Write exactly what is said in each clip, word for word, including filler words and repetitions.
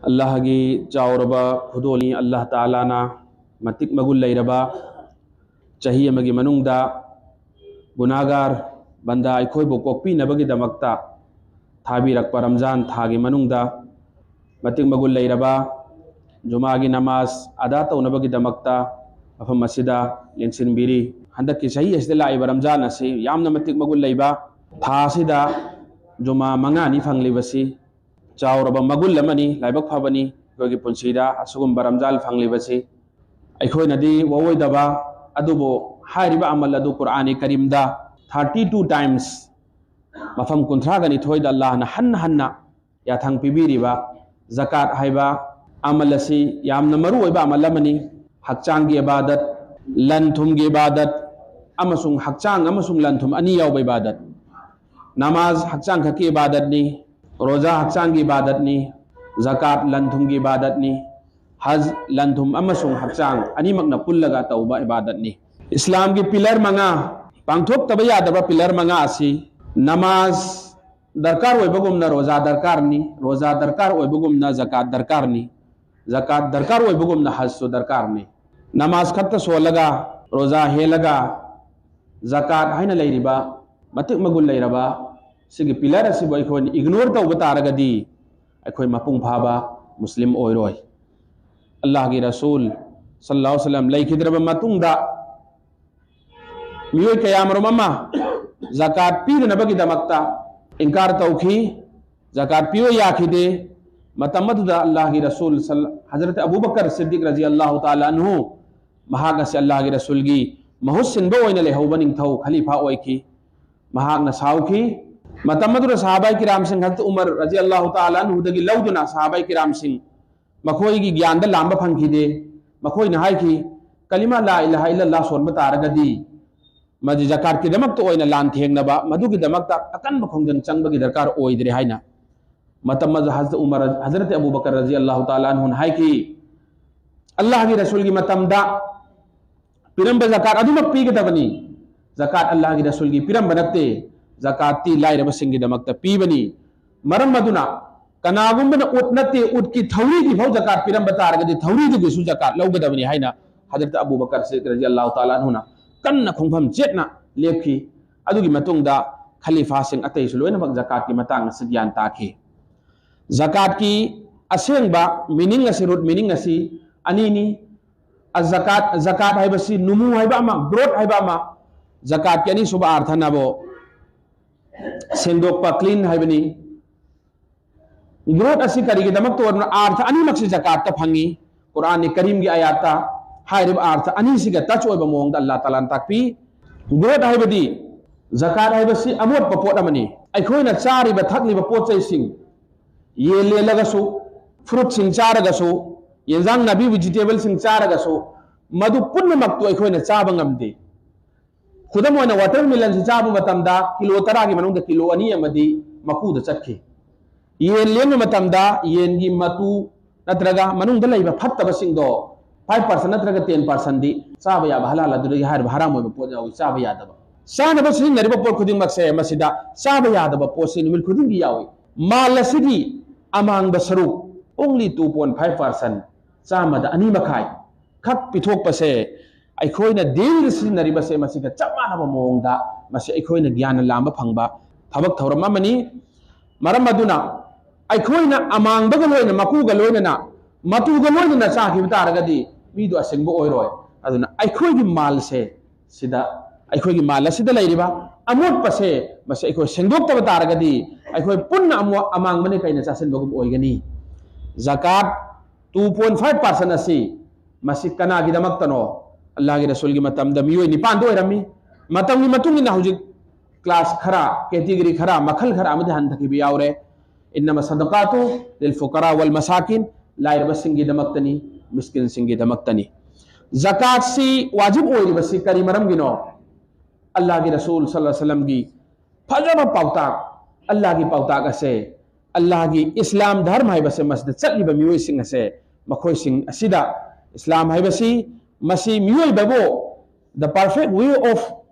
ꯑꯜꯂꯥꯍꯒꯤ ꯆꯥꯎꯔꯕ ꯈꯨꯗꯣꯜꯅꯤ꯫ ꯑꯜꯂꯥꯍ ꯇꯥꯂꯥꯅ ꯃꯇꯤꯛ ꯃꯒꯨꯟ ꯂꯩꯔꯕ ꯆꯍꯤ ꯑꯃꯒꯤ ꯃꯅꯨꯡꯗ ꯒꯨꯅꯥꯒꯥꯔ ꯕꯟꯗꯥ ꯑꯩꯈꯣꯏꯕꯨ ꯀꯣꯛꯄꯤꯅꯕꯒꯤꯗꯃꯛꯇ ꯊꯥꯕꯤꯔꯛꯄ ꯔꯝꯖꯥꯟ ꯊꯥꯒꯤ ꯃꯅꯨꯡꯗ ꯃꯇꯤꯛ ꯃꯒꯨꯟ ꯂꯩꯔꯕ ꯖꯨꯃꯥꯒꯤ ꯅꯃꯥꯖ ꯑꯗꯥ ꯇꯧꯅꯕꯒꯤꯗꯃꯛꯇ ꯃꯐꯝ ꯑꯁꯤꯗ ꯂꯦꯡꯁꯤꯟꯕꯤꯔꯤ꯫ ꯍꯟꯗꯛꯀꯤ ꯆꯍꯤ ꯑꯁꯤꯗ ꯂꯥꯛꯏꯕ ꯔꯝꯖꯥꯟ ꯑꯁꯤ ꯌꯥꯝꯅ ꯃꯇꯤꯛ ꯃꯒꯨꯟ ꯂꯩꯕ ꯊꯥ ꯑꯁꯤꯗ ꯖꯨꯃꯥ ꯃꯉꯥꯅꯤ ꯐꯪꯂꯤꯕꯁꯤ ꯆꯥꯎꯔꯕ ꯃꯒꯨꯟ ꯑꯃꯅꯤ, ꯂꯥꯏꯕꯛ ꯐꯕꯅꯤ꯫ ꯑꯩꯈꯣꯏꯒꯤ ꯄꯨꯟꯁꯤꯗ ꯑꯁꯤꯒꯨꯝꯕ ꯔꯝꯖꯥꯟ ꯐꯪꯂꯤꯕꯁꯤ ꯑꯩꯈꯣꯏꯅꯗꯤ ꯋꯥꯑꯣꯏꯗꯕ, ꯑꯗꯨꯕꯨ ꯍꯥꯏꯔꯤꯕ ꯑꯃꯜ ꯑꯗꯨ ꯀꯨꯔꯥꯟ ꯀꯔꯤꯝꯗ thirty two times, ꯃꯐꯝ ꯀꯨꯟꯊ꯭ꯔꯥꯒ ꯅꯤꯊꯣꯏꯗ ꯑꯜꯂꯥꯍꯅ ꯍꯟꯅ ꯍꯟꯅ ꯌꯥꯊꯪ ꯄꯤꯕꯤꯔꯤꯕ ꯖꯀꯥꯠ ꯍꯥꯏꯕ ꯑꯃꯜ ꯑꯁꯤ ꯌꯥꯝꯅ ꯃꯔꯨ ꯑꯣꯏꯕ ꯑꯃꯜ ꯑꯃꯅꯤ꯫ ꯍꯛꯆꯥꯡꯒꯤ ꯏꯕꯥꯗꯠ, ꯂꯟ ꯊꯨꯝꯒꯤ ꯏꯕꯥꯗꯠ, ꯑꯃꯁꯨꯡ ꯍꯛꯆꯥꯡ ꯑꯃꯁꯨꯡ ꯂꯟ ꯊꯨꯝ ꯑꯅꯤ ꯌꯥꯎꯕ ꯏꯕꯥꯗꯠ꯫ ꯅꯃꯥꯖ ꯍꯛꯆꯥꯡ ꯈꯛꯀꯤ ꯏꯕꯥꯗꯠꯅꯤ, ꯔꯣꯖꯥ ꯍꯛꯆꯥꯡꯒꯤ ꯏꯕꯥꯗꯠꯅꯤ, ꯖꯀꯥꯠ ꯂꯟ ꯊꯨꯝꯒꯤ ꯏꯕꯥꯗꯠꯅꯤ, ꯍꯖ ꯂꯟ ꯊꯨꯝ ꯑꯃꯁꯨꯡ ꯍꯛꯆꯥꯡ ꯑꯅꯤꯃꯛꯅ ꯄꯨꯜꯂꯒ ꯇꯧꯕ ꯏꯕꯥꯗꯠꯅꯤ꯫ ꯏꯁꯂꯥꯝꯒꯤ ꯄꯤꯂꯔ ꯃꯉꯥ, ꯄꯥꯡꯊꯣꯛꯇꯕ ꯌꯥꯗꯕ ꯄꯤꯂꯔ ꯃꯉꯥ ꯑꯁꯤ ꯅꯃꯥꯖ ꯗꯔꯀꯥꯔ ꯑꯣꯏꯕꯒꯨꯝꯅ ꯔꯣꯖꯥ ꯗꯔꯀꯥꯔꯅꯤ, ꯔꯣꯖꯥ ꯗꯔꯀꯥꯔ ꯑꯣꯏꯕꯒꯨꯝꯅ ꯖꯀꯥꯠ ꯗꯔꯀꯥꯔꯅꯤ, ꯖꯀꯥꯠ ꯗꯔꯀꯥꯔ ꯑꯣꯏꯕꯒꯨꯝꯅ ꯍꯖꯁꯨ ꯗꯔꯀꯥꯔꯅꯤ꯫ ꯅꯃꯥꯖ ꯈꯛꯇ ꯁꯣꯜꯂꯒ, ꯔꯣꯖꯥ ꯍꯦꯜꯂꯒ, ꯖꯀꯥꯠ ꯍꯥꯏꯅ ꯂꯩꯔꯤꯕ ꯃꯇꯤꯛ ꯃꯒꯨꯟ ꯂꯩꯔꯕ ꯁꯤꯒꯤ ꯄꯤꯂꯔ ꯑꯁꯤꯕꯨ ꯑꯩꯈꯣꯏꯅ ꯏꯒꯅꯣꯔ ꯇꯧꯕ ꯇꯥꯔꯒꯗꯤ ꯑꯩꯈꯣꯏ ꯃꯄꯨꯡ ꯐꯥꯕ ꯃꯨꯁꯂꯤꯝ ꯑꯣꯏꯔꯣꯏ꯫ ꯑꯜꯂꯥꯍꯒꯤ ꯔꯁꯨꯜ ꯁꯜꯂꯜꯂꯥꯍꯨ ꯑꯂꯩꯍꯤ ꯋꯁꯜꯂꯝ ꯂꯩꯈꯤꯗ꯭ꯔꯕ ꯃꯇꯨꯡꯗ ꯃꯤꯑꯣꯏ ꯀꯌꯥꯃꯔꯨꯝ ꯑꯃ ꯖꯀꯥꯠ ꯄꯤꯗꯅꯕꯒꯤꯗꯃꯛꯇ ꯏꯟꯀꯥꯔ ꯇꯧꯈꯤ, ꯖꯀꯥꯠ ꯄꯤꯕ ꯌꯥꯈꯤꯗꯦ꯫ ꯃꯇꯝ ꯑꯗꯨꯗ ꯑꯜꯂꯥꯍꯒꯤ ꯔꯁꯨꯜ ꯁꯜ-, ꯍꯖꯔꯠ ꯑꯕꯨ ꯕꯀꯔ ꯁꯤꯗꯤꯛ ꯔꯖꯤ ꯑꯜꯂꯥꯍꯨ ꯇꯥꯂꯥ ꯑꯟꯍꯨ, ꯃꯍꯥꯛ ꯑꯁꯤ ꯑꯜꯂꯥꯍꯒꯤ ꯔꯁꯨꯜꯒꯤ ꯃꯍꯨꯠ ꯁꯤꯟꯕ ꯑꯣꯏꯅ ꯂꯩꯍꯧꯕ ꯅꯤꯡꯊꯧ ꯈꯂꯤꯐꯥ ꯑꯣꯏꯈꯤ꯫ ꯃꯍꯥꯛꯅ ꯁꯥꯎꯈꯤ꯫ ꯃꯇꯝ ꯑꯗꯨꯗ ꯁꯍꯥꯕꯥꯏ ꯀꯤꯔꯥꯝꯁꯤꯡ ꯍꯖꯔꯠ ꯎꯃꯔ ꯔꯖꯤ ꯑꯜꯂꯥꯍꯨ ꯇꯥꯂꯥ ꯑꯟꯍꯨꯗꯒꯤ ꯂꯧꯗꯨꯅ ꯁꯍꯥꯕꯥꯏ ꯀꯤꯔꯥꯝꯁꯤꯡ ꯃꯈꯣꯏꯒꯤ ꯒ꯭ꯌꯥꯟꯗ ꯂꯥꯝꯕ ꯐꯪꯈꯤꯗꯦ꯫ ꯃꯈꯣꯏꯅ ꯍꯥꯏꯈꯤ, "ꯀꯂꯤꯃꯥ ꯂꯥ ꯏꯂꯥꯍ ꯏꯜꯂꯜꯂꯥꯍ ꯁꯣꯟꯕ ꯇꯥꯔꯒꯗꯤ ꯃꯁꯤ ꯖꯀꯥꯠꯀꯤꯗꯃꯛꯇ ꯑꯣꯏꯅ ꯂꯥꯟ ꯊꯦꯡꯅꯕ, ꯃꯗꯨꯒꯤꯗꯃꯛꯇ ꯑꯀꯟꯕ ꯈꯣꯡꯖꯪ ꯆꯪꯕꯒꯤ ꯗꯔꯀꯥꯔ ꯑꯣꯏꯗ꯭ꯔꯦ" ꯍꯥꯏꯅ ꯃꯇꯝ ꯑꯗꯨ ꯍꯖꯔꯠ ꯎꯃꯔ, ꯍꯖꯔꯠ ꯑꯕꯨ ꯕꯀꯔ ꯔꯖꯤ ꯑꯜꯂꯥꯍꯨ ꯇꯥꯂꯥ ꯑꯟꯍꯨꯅ ꯍꯥꯏꯈꯤ꯫ ꯑꯜꯂꯥꯍꯒꯤ ꯔꯁꯨꯜꯒꯤ ꯃꯇꯝꯗ ꯄꯤꯔꯝꯕ ꯖꯀꯥꯠ ꯑꯗꯨꯃꯛ ꯄꯤꯒꯗꯕꯅꯤ꯫ ꯖꯀꯥꯠ ꯑꯜꯂꯥꯍꯒꯤ ꯔꯁꯨꯜꯒꯤ ꯄꯤꯔꯝꯕ ꯅꯠꯇꯦ, ꯖꯀꯥꯠꯇꯤ ꯂꯥꯏꯔꯕꯁꯤꯡꯒꯤꯗꯃꯛꯇ ꯄꯤꯕꯅꯤ꯫ ꯃꯔꯝ ꯑꯗꯨꯅ ꯀꯅꯥꯒꯨꯝꯕꯅ ꯎꯠ ꯅꯠꯇꯦ, ꯎꯠꯀꯤ ꯊꯧꯔꯤꯒꯤ ꯐꯥꯎ ꯖꯀꯥꯠ ꯄꯤꯔꯝꯕ ꯇꯥꯔꯒꯗꯤ ꯊꯧꯔꯤꯗꯨꯒꯤꯁꯨ ꯖꯀꯥꯠ ꯂꯧꯒꯗꯕꯅꯤ ꯍꯥꯏꯅ ꯍꯖꯔꯠ ꯑꯕꯨ ꯕꯀꯔ ꯁꯤꯗꯤꯛ ꯔꯖꯤꯌꯜꯂꯥꯍꯨ ꯇꯥꯂꯥ ꯑꯟꯍꯨꯅ ꯀꯟꯅ ꯈꯣꯡꯐꯝ ꯆꯦꯠꯅ ꯂꯦꯞꯈꯤ꯫ ꯑꯗꯨꯒꯤ ꯃꯇꯨꯡꯗ ꯈꯂꯤꯐꯥꯁꯤꯡ ꯑꯇꯩꯁꯨ ꯂꯣꯏꯅꯃꯛ ꯖꯀꯥꯠꯀꯤ ꯃꯇꯥꯡ ꯑꯁꯤ ꯒ꯭ꯌꯥꯟ ꯇꯥꯈꯤ꯫ ꯖꯀꯥꯠꯀꯤ ꯑꯁꯦꯡꯕ meaning ꯑꯁꯤ, root meaning ꯑꯁꯤ ꯑꯅꯤꯅꯤ꯫ ꯑ ꯖꯀꯥꯠ, ꯖꯀꯥꯠ ꯍꯥꯏꯕꯁꯤ ꯅꯨꯃꯨ ꯍꯥꯏꯕ ꯑꯃ, growth ꯍꯥꯏꯕ ꯑꯃ, ꯖꯀꯥꯠꯀꯤ ꯑꯅꯤꯁꯨꯕ ꯑꯥꯔꯊꯅꯕꯨ ꯁꯦꯡꯗꯣꯛꯄ, clean ꯍꯥꯏꯕꯅꯤ꯫ Growth ꯑꯁꯤ ꯀꯔꯤꯒꯤꯗꯃꯛꯇ ꯑꯣꯏꯕꯅꯣ? ꯑꯥꯔꯊ ꯑꯅꯤꯃꯛꯁꯤ ꯖꯀꯥꯠꯇ ꯐꯪꯉꯤ꯫ ꯀꯨꯔꯥꯟꯅꯤ ꯀꯔꯤꯝꯒꯤ ꯑꯌꯥꯠꯇ ꯍꯥꯏꯔꯤꯕ ꯑꯥꯔꯊ ꯑꯅꯤꯁꯤꯒ touch ꯑꯣꯏꯕ ꯃꯑꯣꯡꯗ ꯑꯜꯂꯥꯍ ꯇꯥꯂꯥꯅ ꯇꯥꯛꯄꯤ꯫ Growth ꯍꯥꯏꯕꯗꯤ ꯖꯀꯥꯠ ꯍꯥꯏꯕꯁꯤ ꯑꯃꯣꯠꯄ ꯄꯣꯠ ꯑꯃꯅꯤ꯫ ꯑꯩꯈꯣꯏꯅ ꯆꯥꯔꯤꯕ ꯊꯛꯂꯤꯕ ꯄꯣꯠ ꯆꯩꯁꯤꯡ, ꯌꯦꯟ ꯂꯦꯜꯂꯒꯁꯨ, fruitꯁꯤꯡ ꯆꯥꯔꯒꯁꯨ, ꯌꯦꯟꯖꯥꯡ ꯅꯥꯄꯤ vegetableꯁꯤꯡ ꯆꯥꯔꯒꯁꯨ, ꯃꯗꯨ ꯄꯨꯝꯅꯃꯛꯇꯨ ꯑꯩꯈꯣꯏꯅ ꯆꯥꯕ ꯉꯝꯗꯦ꯫ ꯈꯨꯗꯝ ꯑꯣꯏꯅ watermelonꯁꯤ ꯆꯥꯕ ꯃꯇꯝꯗ ꯀꯤꯂꯣ ꯇꯔꯥꯒꯤ ꯃꯅꯨꯡꯗ ꯀꯤꯂꯣ ꯑꯅꯤ ꯑꯃꯗꯤ ꯃꯀꯨꯗ ꯆꯠꯈꯤ꯫ ꯌꯦꯟ ꯂꯦꯟꯕ ꯃꯇꯝꯗ ꯌꯦꯟꯒꯤ ꯃꯇꯨ ꯅꯠꯇ꯭ꯔꯒ ꯃꯅꯨꯡꯗ ꯂꯩꯕ ꯐꯠꯇꯕꯁꯤꯡꯗꯣ five percent ꯅꯠꯇ꯭ꯔꯒ ten percentꯗꯤ ꯆꯥꯕ ꯌꯥꯕ ꯍꯂꯥꯜ ꯑꯗꯨꯗꯒꯤ ꯍꯥꯏꯔꯤꯕ ꯍꯔꯥꯝ ꯑꯣꯏꯕ ꯄꯣꯠ ꯌꯥꯎꯏ, ꯆꯥꯕ ꯌꯥꯗꯕ꯫ ꯆꯥꯅꯕ ꯁꯤꯖꯤꯟꯅꯔꯤꯕ ꯄꯣꯠ ꯈꯨꯗꯤꯡꯃꯛꯁꯦ ꯃꯁꯤꯗ ꯆꯥꯕ ꯌꯥꯗꯕ ꯄꯣꯠꯁꯤ ꯅꯨꯃꯤꯠ ꯈꯨꯗꯤꯡꯒꯤ ꯌꯥꯎꯏ꯫ ꯃꯥꯜ ꯑꯁꯤꯒꯤ ꯑꯃꯥꯡꯕ ꯁꯔꯨꯛ, only two point five percent, ꯆꯥꯝꯃꯗ ꯑꯅꯤ ꯃꯈꯥꯏ ꯈꯛ ꯄꯤꯊꯣꯛꯄꯁꯦ, ꯑꯩꯈꯣꯏꯅ daily ꯁꯤꯖꯤꯟꯅꯔꯤꯕꯁꯦ ꯃꯁꯤꯒ ꯆꯞ ꯃꯥꯟꯅꯕ ꯃꯑꯣꯡꯗ ꯃꯁꯤ ꯑꯩꯈꯣꯏꯅ ꯒ꯭ꯌꯥꯟꯅ ꯂꯥꯝꯕ ꯐꯪꯕ ꯊꯕꯛ ꯊꯧꯔꯝ ꯑꯃꯅꯤ꯫ ꯃꯔꯝ ꯑꯗꯨꯅ ꯑꯩꯈꯣꯏꯅ ꯑꯃꯥꯡꯕꯒ ꯂꯣꯏꯅ, ꯃꯀꯨꯒ ꯂꯣꯏꯅꯅ, ꯃꯇꯨꯒ ꯂꯣꯏꯅꯅ ꯆꯥꯈꯤꯕ ꯇꯥꯔꯒꯗꯤ ꯃꯤꯗꯨ ꯑꯁꯦꯡꯕ ꯑꯣꯏꯔꯣꯏ꯫ ꯑꯗꯨꯅ ꯑꯩꯈꯣꯏꯒꯤ ꯃꯥꯜꯁꯦ ꯁꯤꯗ, ꯑꯩꯈꯣꯏꯒꯤ ꯃꯥꯜ ꯑꯁꯤꯗ ꯂꯩꯔꯤꯕ ꯑꯃꯣꯠꯄꯁꯦ, ꯃꯁꯤ ꯑꯩꯈꯣꯏ ꯁꯦꯡꯗꯣꯛꯇꯕ ꯇꯥꯔꯒꯗꯤ ꯑꯩꯈꯣꯏ ꯄꯨꯟꯅ ꯑꯃꯣ-, ꯑꯃꯥꯡꯕꯅ ꯀꯩꯅ ꯆꯥꯁꯤꯟꯕꯒꯨꯝ ꯑꯣꯏꯒꯅꯤ꯫ ꯖꯀꯥꯠ two point five percent ꯑꯁꯤ ꯃꯁꯤ ꯀꯅꯥꯒꯤꯗꯃꯛꯇꯅꯣ? ꯑꯜꯂꯥꯍꯒꯤ ꯔꯁꯨꯜꯒꯤ ꯃꯇꯝꯗ ꯃꯤꯑꯣꯏ ꯅꯤꯄꯥꯟꯗ ꯑꯣꯏꯔꯝꯃꯤ꯫ ꯃꯇꯝꯒꯤ ꯃꯇꯨꯡ ꯏꯟꯅ ꯍꯧꯖꯤꯛ class ꯈꯔ, category ꯈꯔ, ꯃꯈꯜ ꯈꯔ ꯑꯃꯗꯤ ꯍꯟꯊꯈꯤꯕ ꯌꯥꯎꯔꯦ꯫ "ꯏꯟꯅꯃ ꯁꯗꯀꯥꯇꯨ ꯂꯤꯜ ꯐꯨꯀꯔꯥ ꯋꯜ ꯃꯁꯥꯀꯤꯟ", ꯂꯥꯏꯔꯕꯁꯤꯡꯒꯤꯗꯃꯛꯇꯅꯤ, ꯃꯤꯁꯀꯤꯟꯁꯤꯡꯒꯤꯗꯃꯛꯇꯅꯤ꯫ ꯖꯀꯥꯠꯁꯤ ꯋꯥꯖꯤꯕ ꯑꯣꯏꯔꯤꯕꯁꯤ ꯀꯔꯤ ꯃꯔꯝꯒꯤꯅꯣ? ꯑꯜꯂꯥꯍꯒꯤ ꯔꯁꯨꯜ ꯁꯜꯂꯜꯂꯥꯍꯨ ꯑꯂꯥꯏꯍꯤ ꯋꯁꯜꯂꯝꯒꯤ ꯐꯖꯕ ꯄꯥꯎꯇꯥꯛ, ꯑꯜꯂꯥꯍꯒꯤ ꯄꯥꯎꯇꯥꯛ ꯑꯁꯦ, ꯑꯜꯂꯥꯍꯒꯤ ꯏꯁꯂꯥꯝ ꯙꯔꯃ ꯍꯥꯏꯕꯁꯦ ꯃꯁꯤꯗ ꯆꯠꯂꯤꯕ ꯃꯤꯑꯣꯏꯁꯤꯡ ꯑꯁꯦ, ꯃꯈꯣꯏꯁꯤꯡ ꯑꯁꯤꯗ ꯏꯁꯂꯥꯝ ꯍꯥꯏꯕꯁꯤ ꯃꯁꯤ ꯃꯤꯑꯣꯏꯕꯕꯨ the perfect way of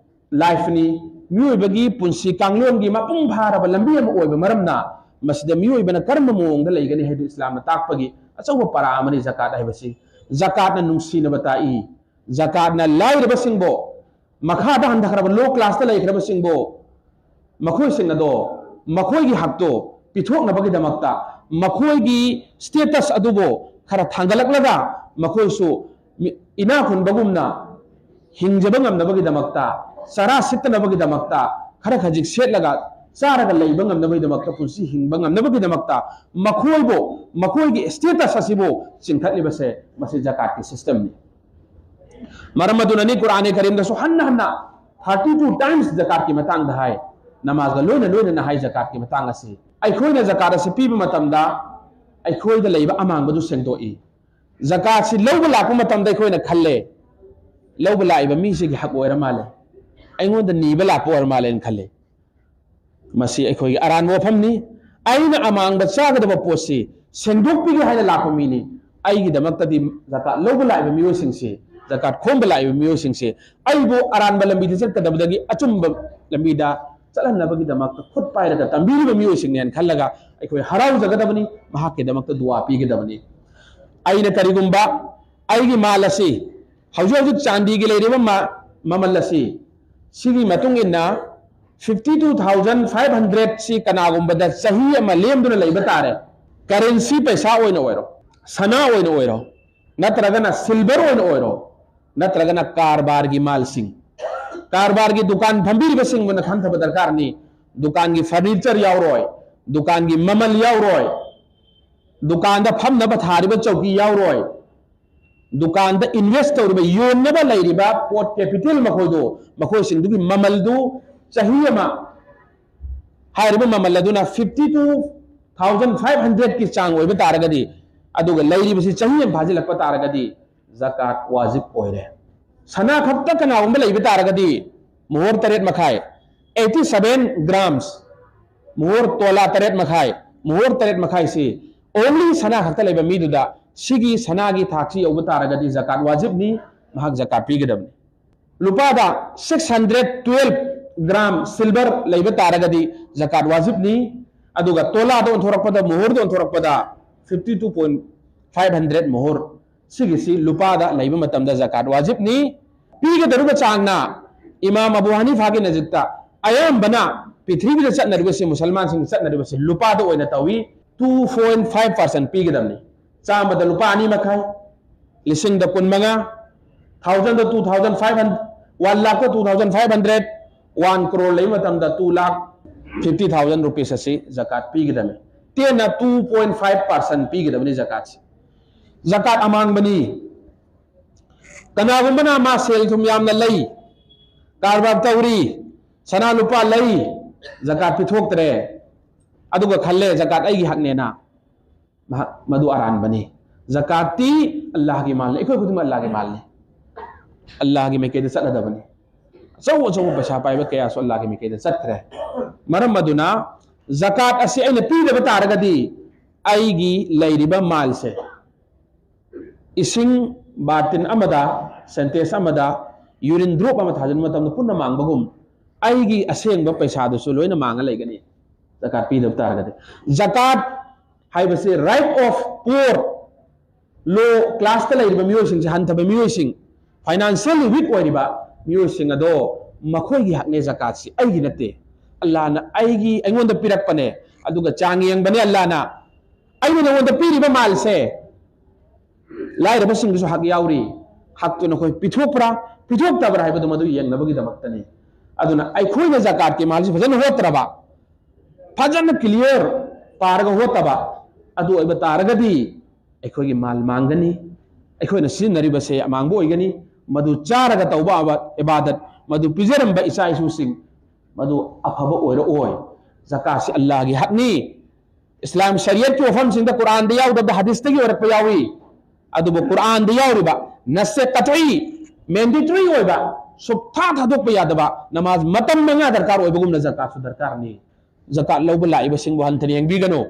lifeꯅꯤ, ꯃꯤꯑꯣꯏꯕꯒꯤ ꯄꯨꯟꯁꯤ ꯀꯥꯡꯂꯣꯟꯒꯤ ꯃꯄꯨꯡ ꯐꯥꯔꯕ ꯂꯝꯕꯤ ꯑꯃ ꯑꯣꯏꯕ ꯃꯔꯝꯅ ꯃꯁꯤꯗ ꯃꯤꯑꯣꯏꯕꯅ ꯀꯔꯝꯕ ꯃꯑꯣꯡꯗ ꯂꯩꯒꯅꯤ ꯍꯥꯏꯗꯨ ꯏꯁꯂꯥꯝꯅ ꯇꯥꯛꯄꯒꯤ ꯑꯆꯧꯕ ꯄꯔꯥ ꯑꯃꯅꯤ ꯖꯀꯥꯠ ꯍꯥꯏꯕꯁꯤ꯫ ꯖꯀꯥꯠꯅ ꯅꯨꯡꯁꯤꯅꯕ ꯇꯥꯛꯏ꯫ ꯖꯀꯥꯠꯅ ꯂꯥꯏꯔꯕꯁꯤꯡꯕꯨ, ꯃꯈꯥꯗ ꯍꯟꯊꯈ꯭ꯔꯕ low classꯇ ꯂꯩꯈ꯭ꯔꯕꯁꯤꯡꯕꯨ, ꯃꯈꯣꯏꯁꯤꯡ ꯑꯗꯣ ꯃꯈꯣꯏꯒꯤ ꯍꯛꯇꯣ ꯄꯤꯊꯣꯛꯅꯕꯒꯤꯗꯃꯛꯇ, ꯃꯈꯣꯏꯒꯤ status ꯑꯗꯨꯕꯨ ꯈꯔ ꯊꯥꯡꯒꯠꯂꯛꯂꯒ, ꯃꯈꯣꯏꯁꯨ ꯃꯤ-, ꯏꯅꯥꯛ ꯈꯨꯟꯕꯒꯨꯝꯅ ꯍꯤꯡꯖꯕ ꯉꯝꯅꯕꯒꯤꯗꯃꯛꯇ, ꯆꯔꯥ ꯁꯤꯠꯇꯅꯕꯒꯤꯗꯃꯛꯇ, ꯈꯔ ꯈꯖꯤꯛ ꯁꯦꯠꯂꯒ ꯆꯥꯔꯒ ꯂꯩꯕ ꯉꯝꯅꯕꯒꯤꯗꯃꯛꯇ, ꯄꯨꯟꯁꯤ ꯍꯤꯡꯕ ꯉꯝꯅꯕꯒꯤꯗꯃꯛꯇ ꯃꯈꯣꯏꯕꯨ, ꯃꯈꯣꯏꯒꯤ status ꯑꯁꯤꯕꯨ ꯆꯤꯡꯈꯠꯂꯤꯕꯁꯦ, ꯃꯁꯤ ꯖꯀꯥꯠꯀꯤ systemꯅꯤ꯫ ꯃꯔꯝ ꯑꯗꯨꯅꯅꯤ ꯀꯨꯔꯥꯟ ꯀꯔꯤꯝꯗꯁꯨ ꯍꯟꯅ ꯍꯟꯅ thirty two times ꯖꯀꯥꯠꯀꯤ ꯃꯇꯥꯡꯗ ꯍꯥꯏ꯫ ꯅꯃꯥꯖꯒ ꯂꯣꯏꯅ ꯂꯣꯏꯅꯅ ꯍꯥꯏ ꯖꯀꯥꯠꯀꯤ ꯃꯇꯥꯡ ꯑꯁꯤ꯫ ꯑꯩꯈꯣꯏꯅ ꯖꯀꯥꯠ ꯑꯁꯤ ꯄꯤꯕ ꯃꯇꯝꯗ ꯑꯩꯈꯣꯏꯗ ꯂꯩꯕ ꯑꯃꯥꯡꯕꯗꯨ ꯁꯦꯡꯗꯣꯛꯏ꯫ ꯖꯀꯥꯠꯁꯤ ꯂꯧꯕ ꯂꯥꯛꯄ ꯃꯇꯝꯗ ꯑꯩꯈꯣꯏꯅ ꯈꯜꯂꯦ, "ꯂꯧꯕ ꯂꯥꯛꯏꯕ ꯃꯤꯁꯤꯒꯤ ꯍꯛ ꯑꯣꯏꯔ ꯃꯥꯜꯂꯦ, ꯑꯩꯉꯣꯟꯗ ꯅꯤꯕ ꯂꯥꯛꯄ ꯑꯣꯏꯔ ꯃꯥꯜꯂꯦꯅ" ꯈꯜꯂꯦ꯫ ꯃꯁꯤ ꯑꯩꯈꯣꯏꯒꯤ ꯑꯔꯥꯟꯕ ꯋꯥꯐꯝꯅꯤ꯫ ꯑꯩꯅ ꯑꯃꯥꯡꯕ ꯆꯥꯒꯗꯕ ꯄꯣꯠꯁꯤ ꯁꯦꯡꯗꯣꯛꯄꯤꯒꯦ ꯍꯥꯏꯅ ꯂꯥꯛꯄ ꯃꯤꯅꯤ꯫ ꯑꯩꯒꯤꯗꯃꯛꯇꯗꯤ ꯖꯀꯥꯠ ꯂꯧꯕ ꯂꯥꯛꯏꯕ ꯃꯤꯑꯣꯏꯁꯤꯡꯁꯤ, ꯖꯀꯥꯠ ꯈꯣꯝꯕ ꯂꯥꯛꯏꯕ ꯃꯤꯑꯣꯏꯁꯤꯡꯁꯤ ꯑꯩꯕꯨ ꯑꯔꯥꯟꯕ ꯂꯝꯕꯤꯗ ꯆꯠꯀꯗꯕꯗꯒꯤ ꯑꯆꯨꯝꯕ ꯂꯝꯕꯤꯗ ꯆꯠꯍꯟꯅꯕꯒꯤꯗꯃꯛꯇ ꯈꯨꯠ ꯄꯥꯏꯔꯒ ꯇꯝꯕꯤꯔꯤꯕ ꯃꯤꯑꯣꯏꯁꯤꯡꯅꯦꯅ ꯈꯜꯂꯒ ꯑꯩꯈꯣꯏ ꯍꯔꯥꯎꯖꯒꯗꯕꯅꯤ, ꯃꯍꯥꯛꯀꯤꯗꯃꯛꯇ ꯗꯨꯋꯥ ꯄꯤꯒꯗꯕꯅꯤ꯫ ꯑꯩꯅ ꯀꯔꯤꯒꯨꯝꯕ ꯑꯩꯒꯤ ꯃꯥꯜ ꯑꯁꯤ, ꯍꯧꯖꯤꯛ ꯍꯧꯖꯤꯛ ꯆꯥꯟꯗꯤꯒꯤ ꯂꯩꯔꯤꯕ ꯃ-, ꯃꯃꯜ ꯑꯁꯤ, ꯁꯤꯒꯤ ꯃꯇꯨꯡ ꯏꯟꯅ fifty two thousand five hundred ꯁꯤ ꯀꯅꯥꯒꯨꯝꯕꯗ ꯆꯍꯤ ꯑꯃ ꯂꯦꯝꯗꯨꯅ ꯂꯩꯕ ꯇꯥꯔꯦ꯫ Currency ꯄꯩꯁꯥ ꯑꯣꯏꯅ ꯑꯣꯏꯔꯣ, ꯁꯅꯥ ꯑꯣꯏꯅ ꯑꯣꯏꯔꯣ, ꯅꯠꯇ꯭ꯔꯒꯅ silver ꯑꯣꯏꯅ ꯑꯣꯏꯔꯣ, ꯅꯠꯇ꯭ꯔꯒꯅ ꯀꯔꯕꯥꯔꯒꯤ ꯃꯥꯜꯁꯤꯡ, ꯀꯔꯕꯥꯔꯒꯤ ꯗꯨꯀꯥꯟ ꯐꯝꯕꯤꯔꯤꯕꯁꯤꯡꯕꯨꯅ ꯈꯟꯊꯕ ꯗꯔꯀꯥꯔꯅꯤ꯫ ꯗꯨꯀꯥꯟꯒꯤ furniture ꯌꯥꯎꯔꯣꯏ, ꯗꯨꯀꯥꯟꯒꯤ ꯃꯃꯜ ꯌꯥꯎꯔꯣꯏ, ꯗꯨꯀꯥꯟꯗ ꯐꯝꯅꯕ ꯊꯥꯔꯤꯕ ꯆꯧꯀꯤ ꯌꯥꯎꯔꯣꯏ, ꯗꯨꯀꯥꯟꯗ invest ꯇꯧꯔꯤꯕ, ꯌꯣꯟꯅꯕ ꯂꯩꯔꯤꯕ ꯄꯣꯠ capital ꯃꯈꯣꯏꯗꯨ, ꯃꯈꯣꯏꯁꯤꯡꯗꯨꯒꯤ ꯃꯃꯜꯗꯨ ꯆꯍꯤ ꯑꯃ ꯍꯥꯏꯔꯤꯕ ꯃꯃꯜ ꯑꯗꯨꯅ fifty two thousand five hundred ꯀꯤ ꯆꯥꯡ ꯑꯣꯏꯕ ꯇꯥꯔꯒꯗꯤ, ꯑꯗꯨꯒ ꯂꯩꯔꯤꯕꯁꯤ ꯆꯍꯤ ꯑꯃ ꯐꯥꯖꯤꯜꯂꯛꯄ ꯇꯥꯔꯒꯗꯤ ꯖꯀꯥꯠ ꯋꯥꯖꯤꯕ ꯑꯣꯏꯔꯦ꯫ ꯁꯅꯥ ꯈꯛꯇ ꯀꯅꯥꯒꯨꯝꯕ ꯂꯩꯕ ꯇꯥꯔꯒꯗꯤ, ꯃꯣꯍꯣꯔ ꯇꯔꯦꯠ ꯃꯈꯥꯏ, eighty seven grams, ꯃꯣꯍꯣꯔ ꯇꯣꯂꯥ ꯇꯔꯦꯠ ꯃꯈꯥꯏ, ꯃꯣꯍꯣꯔ ꯇꯔꯦꯠ ꯃꯈꯥꯏꯁꯤ only ꯁꯅꯥ ꯈꯛꯇ ꯂꯩꯕ ꯃꯤꯗꯨꯗ ꯁꯤꯒꯤ ꯁꯅꯥꯒꯤ ꯊꯥꯛꯁꯤ ꯌꯧꯕ ꯇꯥꯔꯒꯗꯤ ꯖꯀꯥꯠ ꯋꯥꯖꯤꯕꯅꯤ, ꯃꯍꯥꯛ ꯖꯀꯥꯠ ꯄꯤꯒꯗꯕꯅꯤ꯫ ꯂꯨꯄꯥꯗ six hundred twelve gram silver ꯂꯩꯕ ꯇꯥꯔꯒꯗꯤ ꯖꯀꯥꯠ ꯋꯥꯖꯤꯕꯅꯤ꯫ ꯑꯗꯨꯒ ꯇꯣꯂꯥꯗ ꯑꯣꯟꯊꯣꯔꯛꯄꯗ, ꯃꯣꯍꯣꯔꯗ ꯑꯣꯟꯊꯣꯔꯛꯄꯗ, fifty two point five hundred ꯃꯣꯍꯣꯔ꯫ ꯁꯤꯒꯤꯁꯤ ꯂꯨꯄꯥꯗ ꯂꯩꯕ ꯃꯇꯝꯗ ꯖꯀꯥꯠ ꯋꯥꯖꯤꯕꯅꯤ꯫ ꯄꯤꯒꯗꯧꯔꯤꯕ ꯆꯥꯡꯅ ꯏꯃꯥꯝ ꯑꯕꯨ ꯍꯅꯤꯐꯥꯒꯤ ꯅꯖꯤꯛꯇ ꯑꯌꯥꯝꯕꯅ ꯄ꯭ꯔꯤꯊꯤꯕꯤꯗ ꯆꯠꯅꯔꯤꯕꯁꯤ, ꯃꯨꯁꯜꯃꯥꯟꯁꯤꯡ ꯆꯠꯅꯔꯤꯕꯁꯤ ꯂꯨꯄꯥꯗ ꯑꯣꯏꯅ ꯇꯧꯏ꯫ Two point five percent ꯄꯤꯒꯗꯕꯅꯤ꯫ ꯆꯥꯝꯃꯗ ꯂꯨꯄꯥ ꯑꯅꯤ ꯃꯈꯥꯏ, ꯂꯤꯁꯤꯡꯗ ꯀꯨꯟ ꯃꯉꯥ, ꯊꯥꯎꯖꯟꯗ two thousand five hundred, one ꯂꯥꯛꯇ two thousand five hundred, one crore ꯂꯩꯕ ꯃꯇꯝꯗ two lakh fifty thousand rupees ꯑꯁꯤ ꯖꯀꯥꯠ ꯄꯤꯒꯗꯕꯅꯤ꯫ ꯇꯦꯟꯅ two point five percent ꯄꯤꯒꯗꯕꯅꯤ ꯖꯀꯥꯠꯁꯤ꯫ ꯖꯀꯥꯠ ꯑꯃꯥꯡꯕꯅꯤ꯫ ꯀꯅꯥꯒꯨꯝꯕꯅ ꯃꯥ ꯁꯦꯜ ꯊꯨꯝ ꯌꯥꯝꯅ ꯂꯩ, ꯀꯔꯕꯥꯔ ꯇꯧꯔꯤ, ꯁꯅꯥ ꯂꯨꯄꯥ ꯂꯩ, ꯖꯀꯥꯠ ꯄꯤꯊꯣꯛꯇ꯭ꯔꯦ, ꯑꯗꯨꯒ ꯈꯜꯂꯦ ꯖꯀꯥꯠ ꯑꯩꯒꯤ ꯍꯛꯅꯦꯅ, ꯃꯍꯥꯛ ꯃꯗꯨ ꯑꯔꯥꯟꯕꯅꯤ꯫ ꯖꯀꯥꯠꯇꯤ ꯑꯜꯂꯥꯍꯒꯤ ꯃꯥꯜꯅꯤ, ꯑꯩꯈꯣꯏ ꯈꯨꯗꯤꯡꯃꯛ ꯑꯜꯂꯥꯍꯒꯤ ꯃꯥꯜꯅꯤ꯫ ꯑꯜꯂꯥꯍꯒꯤ ꯃꯥꯏꯀꯩꯗ ꯆꯠꯂꯗꯕꯅꯤ꯫ ꯑꯆꯧ ꯑꯆꯧꯕ ꯄꯩꯁꯥ ꯄꯥꯏꯕ ꯀꯌꯥꯁꯨ ꯑꯜꯂꯥꯍꯒꯤ ꯃꯥꯏꯀꯩꯗ ꯆꯠꯈ꯭ꯔꯦ꯫ ꯃꯔꯝ ꯑꯗꯨꯅ ꯖꯀꯥꯠ ꯑꯁꯤ ꯑꯩꯅ ꯄꯤꯗꯕ ꯇꯥꯔꯒꯗꯤ ꯑꯩꯒꯤ ꯂꯩꯔꯤꯕ ꯃꯥꯜꯁꯦ, ꯏꯁꯤꯡ ꯕꯥꯔꯇꯤꯟ ꯑꯃꯗ, ꯁꯦꯟꯇꯦꯛꯁ ꯑꯃꯗ ꯌꯨꯔꯤꯟ ꯗ꯭ꯔꯣꯞ ꯑꯃ ꯊꯥꯖꯤꯟꯕ ꯃꯇꯝꯗ ꯄꯨꯟꯅ ꯃꯥꯡꯕꯒꯨꯝ, ꯑꯩꯒꯤ ꯑꯁꯦꯡꯕ ꯄꯩꯁꯥꯗꯨꯁꯨ ꯂꯣꯏꯅ ꯃꯥꯡꯉ ꯂꯩꯒꯅꯤ, ꯖꯀꯥꯠ ꯄꯤꯗꯕ ꯇꯥꯔꯒꯗꯤ꯫ ꯖꯀꯥꯠ ꯍꯥꯏꯕꯁꯤ right of poor, low class ꯇ ꯂꯩꯔꯤꯕ ꯃꯤꯑꯣꯏꯁꯤꯡꯁꯦ, ꯍꯟꯊꯕ ꯃꯤꯑꯣꯏꯁꯤꯡ, financially weak ꯑꯣꯏꯔꯤꯕ ꯃꯤꯑꯣꯏꯁꯤꯡ ꯑꯗꯣ, ꯃꯈꯣꯏꯒꯤ ꯍꯛꯅꯦ ꯖꯀꯥꯠꯁꯤ, ꯑꯩꯒꯤ ꯅꯠꯇꯦ꯫ ꯑꯜꯂꯥꯍꯅ ꯑꯩꯒꯤ, ꯑꯩꯉꯣꯟꯗ ꯄꯤꯔꯛꯄꯅꯦ, ꯑꯗꯨꯒ ꯆꯥꯡ ꯌꯦꯡꯕꯅꯦ ꯑꯜꯂꯥꯍꯅ꯫ ꯑꯩꯅ ꯅꯉꯣꯟꯗ ꯄꯤꯔꯤꯕ ꯃꯥꯜꯁꯦ, ꯂꯥꯏꯔꯕꯁꯤꯡꯗꯨꯁꯨ ꯍꯛ ꯌꯥꯎꯔꯤ꯫ ꯍꯛꯇꯨ ꯅꯈꯣꯏ ꯄꯤꯊꯣꯛꯄ꯭ꯔꯥ, ꯄꯤꯊꯣꯛꯇꯕ꯭ꯔꯥ ꯍꯥꯏꯕꯗꯨ ꯃꯗꯨ ꯌꯦꯡꯅꯕꯒꯤꯗꯃꯛꯇꯅꯤ꯫ ꯑꯗꯨꯅ ꯑꯩꯈꯣꯏꯅ ꯖꯀꯥꯠꯀꯤ ꯃꯥꯜꯁꯤ ꯐꯖꯅ ꯍꯣꯠꯇ꯭ꯔꯕ, ꯐꯖꯅ clear ꯄꯥꯔꯒ ꯍꯣꯠꯇꯕ ꯑꯗꯨ ꯑꯣꯏꯕ ꯇꯥꯔꯒꯗꯤ, ꯑꯩꯈꯣꯏꯒꯤ ꯃꯥꯜ ꯃꯥꯡꯒꯅꯤ, ꯑꯩꯈꯣꯏꯅ ꯁꯤꯖꯤꯟꯅꯔꯤꯕꯁꯦ ꯑꯃꯥꯡꯕ ꯑꯣꯏꯒꯅꯤ꯫ ꯃꯗꯨ ꯆꯥꯔꯒ ꯇꯧꯕ ꯑꯕ-, ꯏꯕꯥꯗꯠ, ꯃꯗꯨ ꯄꯤꯖꯔꯝꯕ ꯏꯆꯥ ꯏꯁꯨꯁꯤꯡ, ꯃꯗꯨ ꯑꯐꯕ ꯑꯣꯏꯔꯛꯑꯣꯏ꯫ ꯖꯀꯥꯠꯁꯤ ꯑꯜꯂꯥꯍꯒꯤ ꯍꯛꯅꯤ꯫ ꯏꯁꯂꯥꯝ ꯁꯔꯤꯌꯠꯀꯤ ꯋꯥꯐꯝꯁꯤꯡꯗ ꯀꯨꯔꯥꯟꯗ ꯌꯥꯎꯗꯕꯗ ꯍꯗꯤꯁꯇꯒꯤ ꯑꯣꯏꯔꯛꯄ ꯌꯥꯎꯏ꯫ ꯑꯗꯨꯕꯨ ꯀꯨꯔꯥꯟꯗ ꯌꯥꯎꯔꯤꯕ ꯅꯁꯁꯦ ꯀꯠꯏ, mandatory ꯑꯣꯏꯕ, ꯁꯨꯞꯊꯥ ꯊꯥꯗꯣꯛꯄ ꯌꯥꯗꯕ, ꯅꯃꯥꯖ ꯃꯇꯝ ꯃꯉꯥ ꯗꯔꯀꯥꯔ ꯑꯣꯏꯕꯒꯨꯝꯅ ꯖꯀꯥꯠꯁꯨ ꯗꯔꯀꯥꯔꯅꯤ꯫ ꯖꯀꯥꯠ ꯂꯧꯕ ꯂꯥꯛꯏꯕꯁꯤꯡꯕꯨ ꯍꯟꯊꯅ ꯌꯦꯡꯕꯤꯒꯅꯨ꯫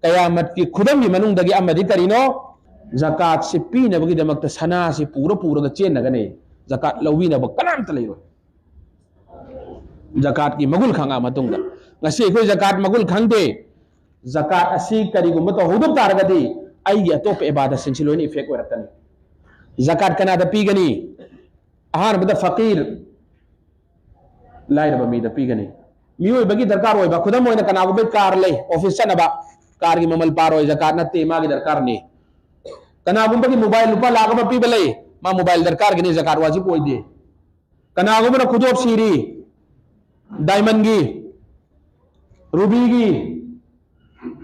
ꯀꯌꯥꯃꯠꯀꯤ ꯈꯨꯗꯝꯒꯤ ꯃꯅꯨꯡꯗꯒꯤ ꯑꯃꯗꯤ ꯀꯔꯤꯅꯣ? ꯖꯀꯥꯠꯁꯤ ꯄꯤꯅꯕꯒꯤꯗꯃꯛꯇ ꯁꯅꯥꯁꯤ ꯄꯨꯔ ꯄꯨꯔꯒ ꯆꯦꯟꯅꯒꯅꯤ꯫ ꯖꯀꯥꯠ ꯂꯧꯕꯤꯅꯕ ꯀꯅꯥꯝꯇ ꯂꯩꯔꯣꯏ꯫ ꯖꯀꯥꯠꯀꯤ ꯃꯒꯨꯟ ꯈꯪꯉ ꯃꯇꯨꯡꯗ꯫ ꯉꯁꯤ ꯑꯩꯈꯣꯏ ꯖꯀꯥꯠ ꯃꯒꯨꯟ ꯈꯪꯗꯦ꯫ ꯖꯀꯥꯠ ꯑꯁꯤ ꯀꯔꯤꯒꯨꯝꯕ ꯇꯧꯍꯧꯗꯕ ꯇꯥꯔꯒꯗꯤ ꯑꯩꯒꯤ ꯑꯇꯣꯞꯄ ꯏꯕꯥꯗꯠꯁꯤꯡꯁꯤ ꯂꯣꯏꯅ effect ꯑꯣꯏꯔꯛꯀꯅꯤ꯫ ꯖꯀꯥꯠ ꯀꯅꯥꯗ ꯄꯤꯒꯅꯤ? ꯑꯍꯥꯟꯕꯗ ꯐꯀꯤꯔ, ꯂꯥꯏꯔꯕ ꯃꯤꯗ ꯄꯤꯒꯅꯤ꯫ ꯃꯤꯑꯣꯏꯕꯒꯤ ꯗꯔꯀꯥꯔ ꯑꯣꯏꯕ, ꯈꯨꯗꯝ ꯑꯣꯏꯅ ꯀꯅꯥꯒꯨꯝꯕ ꯀꯥꯔ ꯂꯩ, office ꯆꯠꯅꯕ, ꯀꯥꯔꯒꯤ ꯃꯃꯜ ꯄꯥꯔꯣꯏ, ꯖꯀꯥꯠ ꯅꯠꯇꯦ, ꯃꯥꯒꯤ ꯗꯔꯀꯥꯔꯅꯤ꯫ ꯀꯅꯥꯒꯨꯝꯕꯒꯤ mobile ꯂꯨꯄꯥ ꯂꯥꯈ ꯑꯃ ꯄꯤꯕ ꯂꯩ, ꯃꯥ mobile ꯗꯔꯀꯥꯔꯒꯤꯅꯤ, ꯖꯀꯥꯠ ꯋꯥꯖꯤꯕ ꯑꯣꯏꯗꯦ꯫ ꯀꯅꯥꯒꯨꯝꯕꯅ ꯈꯨꯗꯣꯞ ꯁꯤꯔꯤ, diamondꯒꯤ, rubyꯒꯤ,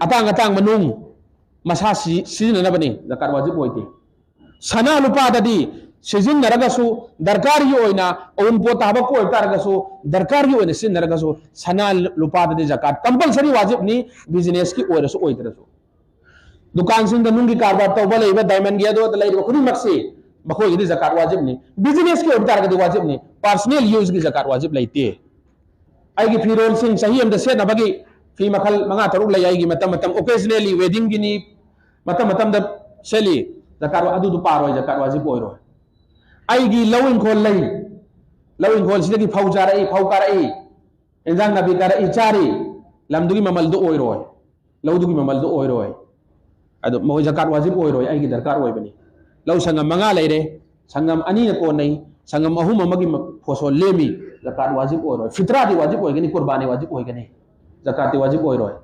ꯑꯇꯥꯡ ꯑꯇꯥꯡꯕ ꯅꯨꯡ, ꯃꯁꯥ ꯁꯤ-, ꯁꯤꯖꯤꯟꯅꯅꯕꯅꯤ, ꯖꯀꯥꯠ ꯋꯥꯖꯤꯕ ꯑꯣꯏꯗꯦ꯫ ꯁꯅꯥ ꯂꯨꯄꯥꯗꯗꯤ ꯁꯤꯖꯤꯟꯅꯔꯒꯁꯨ, ꯗꯔꯀꯥꯔꯒꯤ ꯑꯣꯏꯅ ꯑꯎꯟꯄꯣꯠꯇ ꯍꯥꯞꯄꯛꯄ ꯑꯣꯏꯕ ꯇꯥꯔꯒꯁꯨ, ꯗꯔꯀꯥꯔꯒꯤ ꯑꯣꯏꯅ ꯁꯤꯖꯤꯟꯅꯔꯒꯁꯨ, ꯁꯅꯥ ꯂꯨꯄꯥꯗꯗꯤ ꯖꯀꯥꯠ compulsory ꯋꯥꯖꯤꯕꯅꯤ, businessꯀꯤ ꯑꯣꯏꯔꯁꯨ ꯑꯣꯏꯗ꯭ꯔꯁꯨ꯫ ꯗꯨꯀꯥꯟꯁꯤꯡꯗ ꯅꯨꯡꯒꯤ ꯀꯔꯕꯥꯔ ꯇꯧꯕ ꯂꯩꯕ, diamondꯒꯤ ꯑꯗꯨ ꯑꯗ ꯂꯩꯔꯤꯕ ꯈꯨꯗꯤꯡꯃꯛꯁꯤ, ꯃꯈꯣꯏꯒꯤꯗꯤ ꯖꯀꯥꯠ ꯋꯥꯖꯤꯕꯅꯤ꯫ Businessꯀꯤ ꯑꯣꯏꯕ ꯇꯥꯔꯒꯗꯤ ꯋꯥꯖꯤꯕꯅꯤ, personal useꯀꯤ ꯖꯀꯥꯠ ꯋꯥꯖꯤꯕ ꯂꯩꯇꯦ꯫ ꯑꯩꯒꯤ ꯐꯤꯔꯣꯜꯁꯤꯡ ꯆꯍꯤ ꯑꯃꯗ ꯁꯦꯠꯅꯕꯒꯤ ꯐꯤ ꯃꯈꯜ ꯃꯉꯥ ꯇꯔꯨꯛ ꯂꯩ꯫ ꯑꯩꯒꯤ ꯃꯇꯝ ꯃꯇꯝ, occasionally, weddingꯒꯤꯅꯤ, ꯃꯇꯝ ꯃꯇꯝꯗ ꯁꯦꯠꯂꯤ, ꯖꯀꯥꯠ ꯋꯥ-, ꯑꯗꯨꯗꯨ ꯄꯥꯔꯣꯏ, ꯖꯀꯥꯠ ꯋꯥꯖꯤꯕ ꯑꯣꯏꯔꯣꯏ꯫ ꯑꯩꯒꯤ ꯂꯧ ꯏꯪꯈꯣꯜ ꯂꯩ, ꯂꯧ ꯏꯪꯈꯣꯜꯁꯤꯗꯒꯤ ꯐꯧ ꯆꯥꯔꯛꯏ, ꯐꯧ ꯀꯥꯔꯛꯏ, ꯏꯟꯖꯥꯡ ꯅꯥꯄꯤ ꯀꯥꯔꯛꯏ, ꯆꯥꯔꯤ, ꯂꯝꯗꯨꯒꯤ ꯃꯃꯜꯗꯨ ꯑꯣꯏꯔꯣꯏ, ꯂꯧꯗꯨꯒꯤ ꯃꯃꯜꯗꯨ ꯑꯣꯏꯔꯣꯏ꯫ ꯑꯗꯣ ꯃꯈꯣꯏ ꯖꯀꯥꯠ ꯋꯥꯖꯤꯕ ꯑꯣꯏꯔꯣꯏ, ꯑꯩꯒꯤ ꯗꯔꯀꯥꯔ ꯑꯣꯏꯕꯅꯤ꯫ ꯂꯧ ꯁꯪꯒꯝ ꯃꯉꯥ ꯂꯩꯔꯦ, ꯁꯪꯒꯝ ꯑꯅꯤꯅ ꯀꯣꯟꯅꯩ, ꯁꯪꯒꯝ ꯑꯍꯨꯝ ꯑꯃꯒꯤ ꯃ-, ꯐꯣꯁꯣꯜ ꯂꯦꯝꯃꯤ, ꯖꯀꯥꯠ ꯋꯥꯖꯤꯕ ꯑꯣꯏꯔꯣꯏ꯫ ꯐꯤꯇ꯭ꯔꯥꯗꯤ ꯋꯥꯖꯤꯕ ꯑꯣꯏꯒꯅꯤ, ꯀꯨꯔꯕꯥꯅꯤ ꯋꯥꯖꯤꯕ ꯑꯣꯏꯒꯅꯤ, ꯖꯀꯥꯠꯇꯤ ꯋꯥꯖꯤꯕ ꯑꯣꯏꯔꯣꯏ꯫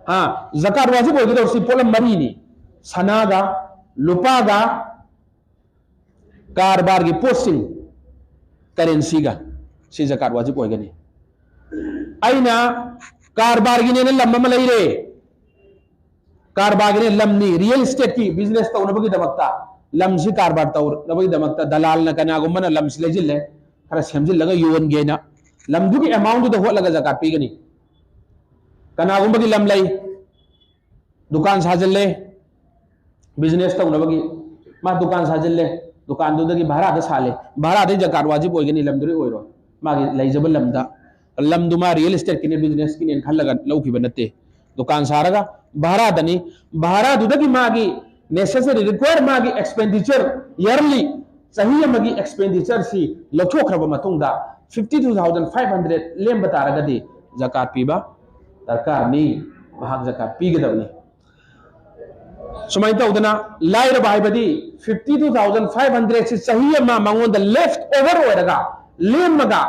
ꯍꯥ, ꯖꯀꯥꯠ ꯋꯥꯖꯤꯕ ꯑꯣꯏꯒꯗꯧꯔꯤꯁꯤ ꯄꯣꯠꯂꯝ ꯃꯔꯤꯅꯤ: ꯁꯅꯥꯒ, ꯂꯨꯄꯥꯒ, ꯀꯔꯕꯥꯔꯒꯤ ꯄꯣꯠꯁꯤꯡ, currencyꯒ, ꯁꯤ ꯖꯀꯥꯠ ꯋꯥꯖꯤꯕ ꯑꯣꯏꯒꯅꯤ꯫ ꯑꯩꯅ ꯀꯔꯕꯥꯔꯒꯤꯅꯦꯅ ꯂꯝ ꯑꯃ ꯂꯩꯔꯦ, ꯀꯔꯕꯥꯔꯒꯤꯅꯦ ꯂꯝꯅꯤ, real estateꯀꯤ business ꯇꯧꯅꯕꯒꯤꯗꯃꯛꯇ, ꯂꯝꯁꯤ ꯀꯔꯕꯥꯔ ꯇꯧꯅꯕꯒꯤꯗꯃꯛꯇ ꯗꯂꯥꯜꯅ ꯀꯅꯥꯒꯨꯝꯕꯅ ꯂꯝꯁꯤ ꯂꯩꯁꯤꯜꯂꯦ, ꯈꯔ ꯁꯦꯝꯖꯤꯜꯂꯒ ꯌꯣꯟꯒꯦꯅ꯫ ꯂꯝꯗꯨꯒꯤ amountꯗꯨꯗ ꯍꯣꯠꯂꯒ ꯖꯀꯥꯠ ꯄꯤꯒꯅꯤ꯫ ꯀꯅꯥꯒꯨꯝꯕꯒꯤ ꯂꯝ ꯂꯩ, ꯗꯨꯀꯥꯟ ꯁꯥꯖꯤꯜꯂꯦ, business ꯇꯧꯅꯕꯒꯤ, ꯃꯥ ꯗꯨꯀꯥꯟ ꯁꯥꯖꯤꯜꯂꯦ, ꯗꯨꯀꯥꯟꯗꯨꯗꯒꯤ ꯚꯔꯥꯗ ꯁꯥꯜꯂꯦ, ꯚꯔꯥꯗꯩ ꯖꯀꯥꯠ ꯋꯥꯖꯤꯕ ꯑꯣꯏꯒꯅꯤ, ꯂꯝꯗꯨꯗꯤ ꯑꯣꯏꯔꯣꯏ꯫ ꯃꯥꯒꯤ ꯂꯩꯖꯕ ꯂꯝꯗ, ꯂꯝꯗꯨ ꯃꯥ real estateꯀꯤꯅꯦ, businessꯀꯤꯅꯦꯅ ꯈꯜꯂꯒ ꯂꯧꯈꯤꯕ ꯅꯠꯇꯦ꯫ ꯗꯨꯀꯥꯟ ꯁꯥꯔꯒ ꯚꯔꯥꯗꯅꯤ, ꯚꯔꯥꯗꯨꯗꯒꯤ ꯃꯥꯒꯤ necessary require, ꯃꯥꯒꯤ expenditure yearly, ꯆꯍꯤ ꯑꯃꯒꯤ expenditureꯁꯤ ꯂꯧꯊꯣꯛꯈ꯭ꯔꯕ ꯃꯇꯨꯡꯗ, fifty two thousand five hundred ꯂꯦꯝꯕ ꯇꯥꯔꯒꯗꯤ ꯖꯀꯥꯠ ꯄꯤꯕ ꯗꯔꯀꯥꯔꯅꯤ, ꯃꯍꯥꯛ ꯖꯀꯥꯠ ꯄꯤꯒꯗꯕꯅꯤ꯫ ꯁꯨꯃꯥꯏꯅ ꯇꯧꯗꯅ ꯂꯥꯏꯔꯕ ꯍꯥꯏꯕꯗꯤ fifty two thousand five hundred ꯁꯤ ꯆꯍꯤ ꯑꯃ ꯃꯉꯣꯟꯗ left over ꯑꯣꯏꯔꯒ, ꯂꯦꯝꯃꯒ,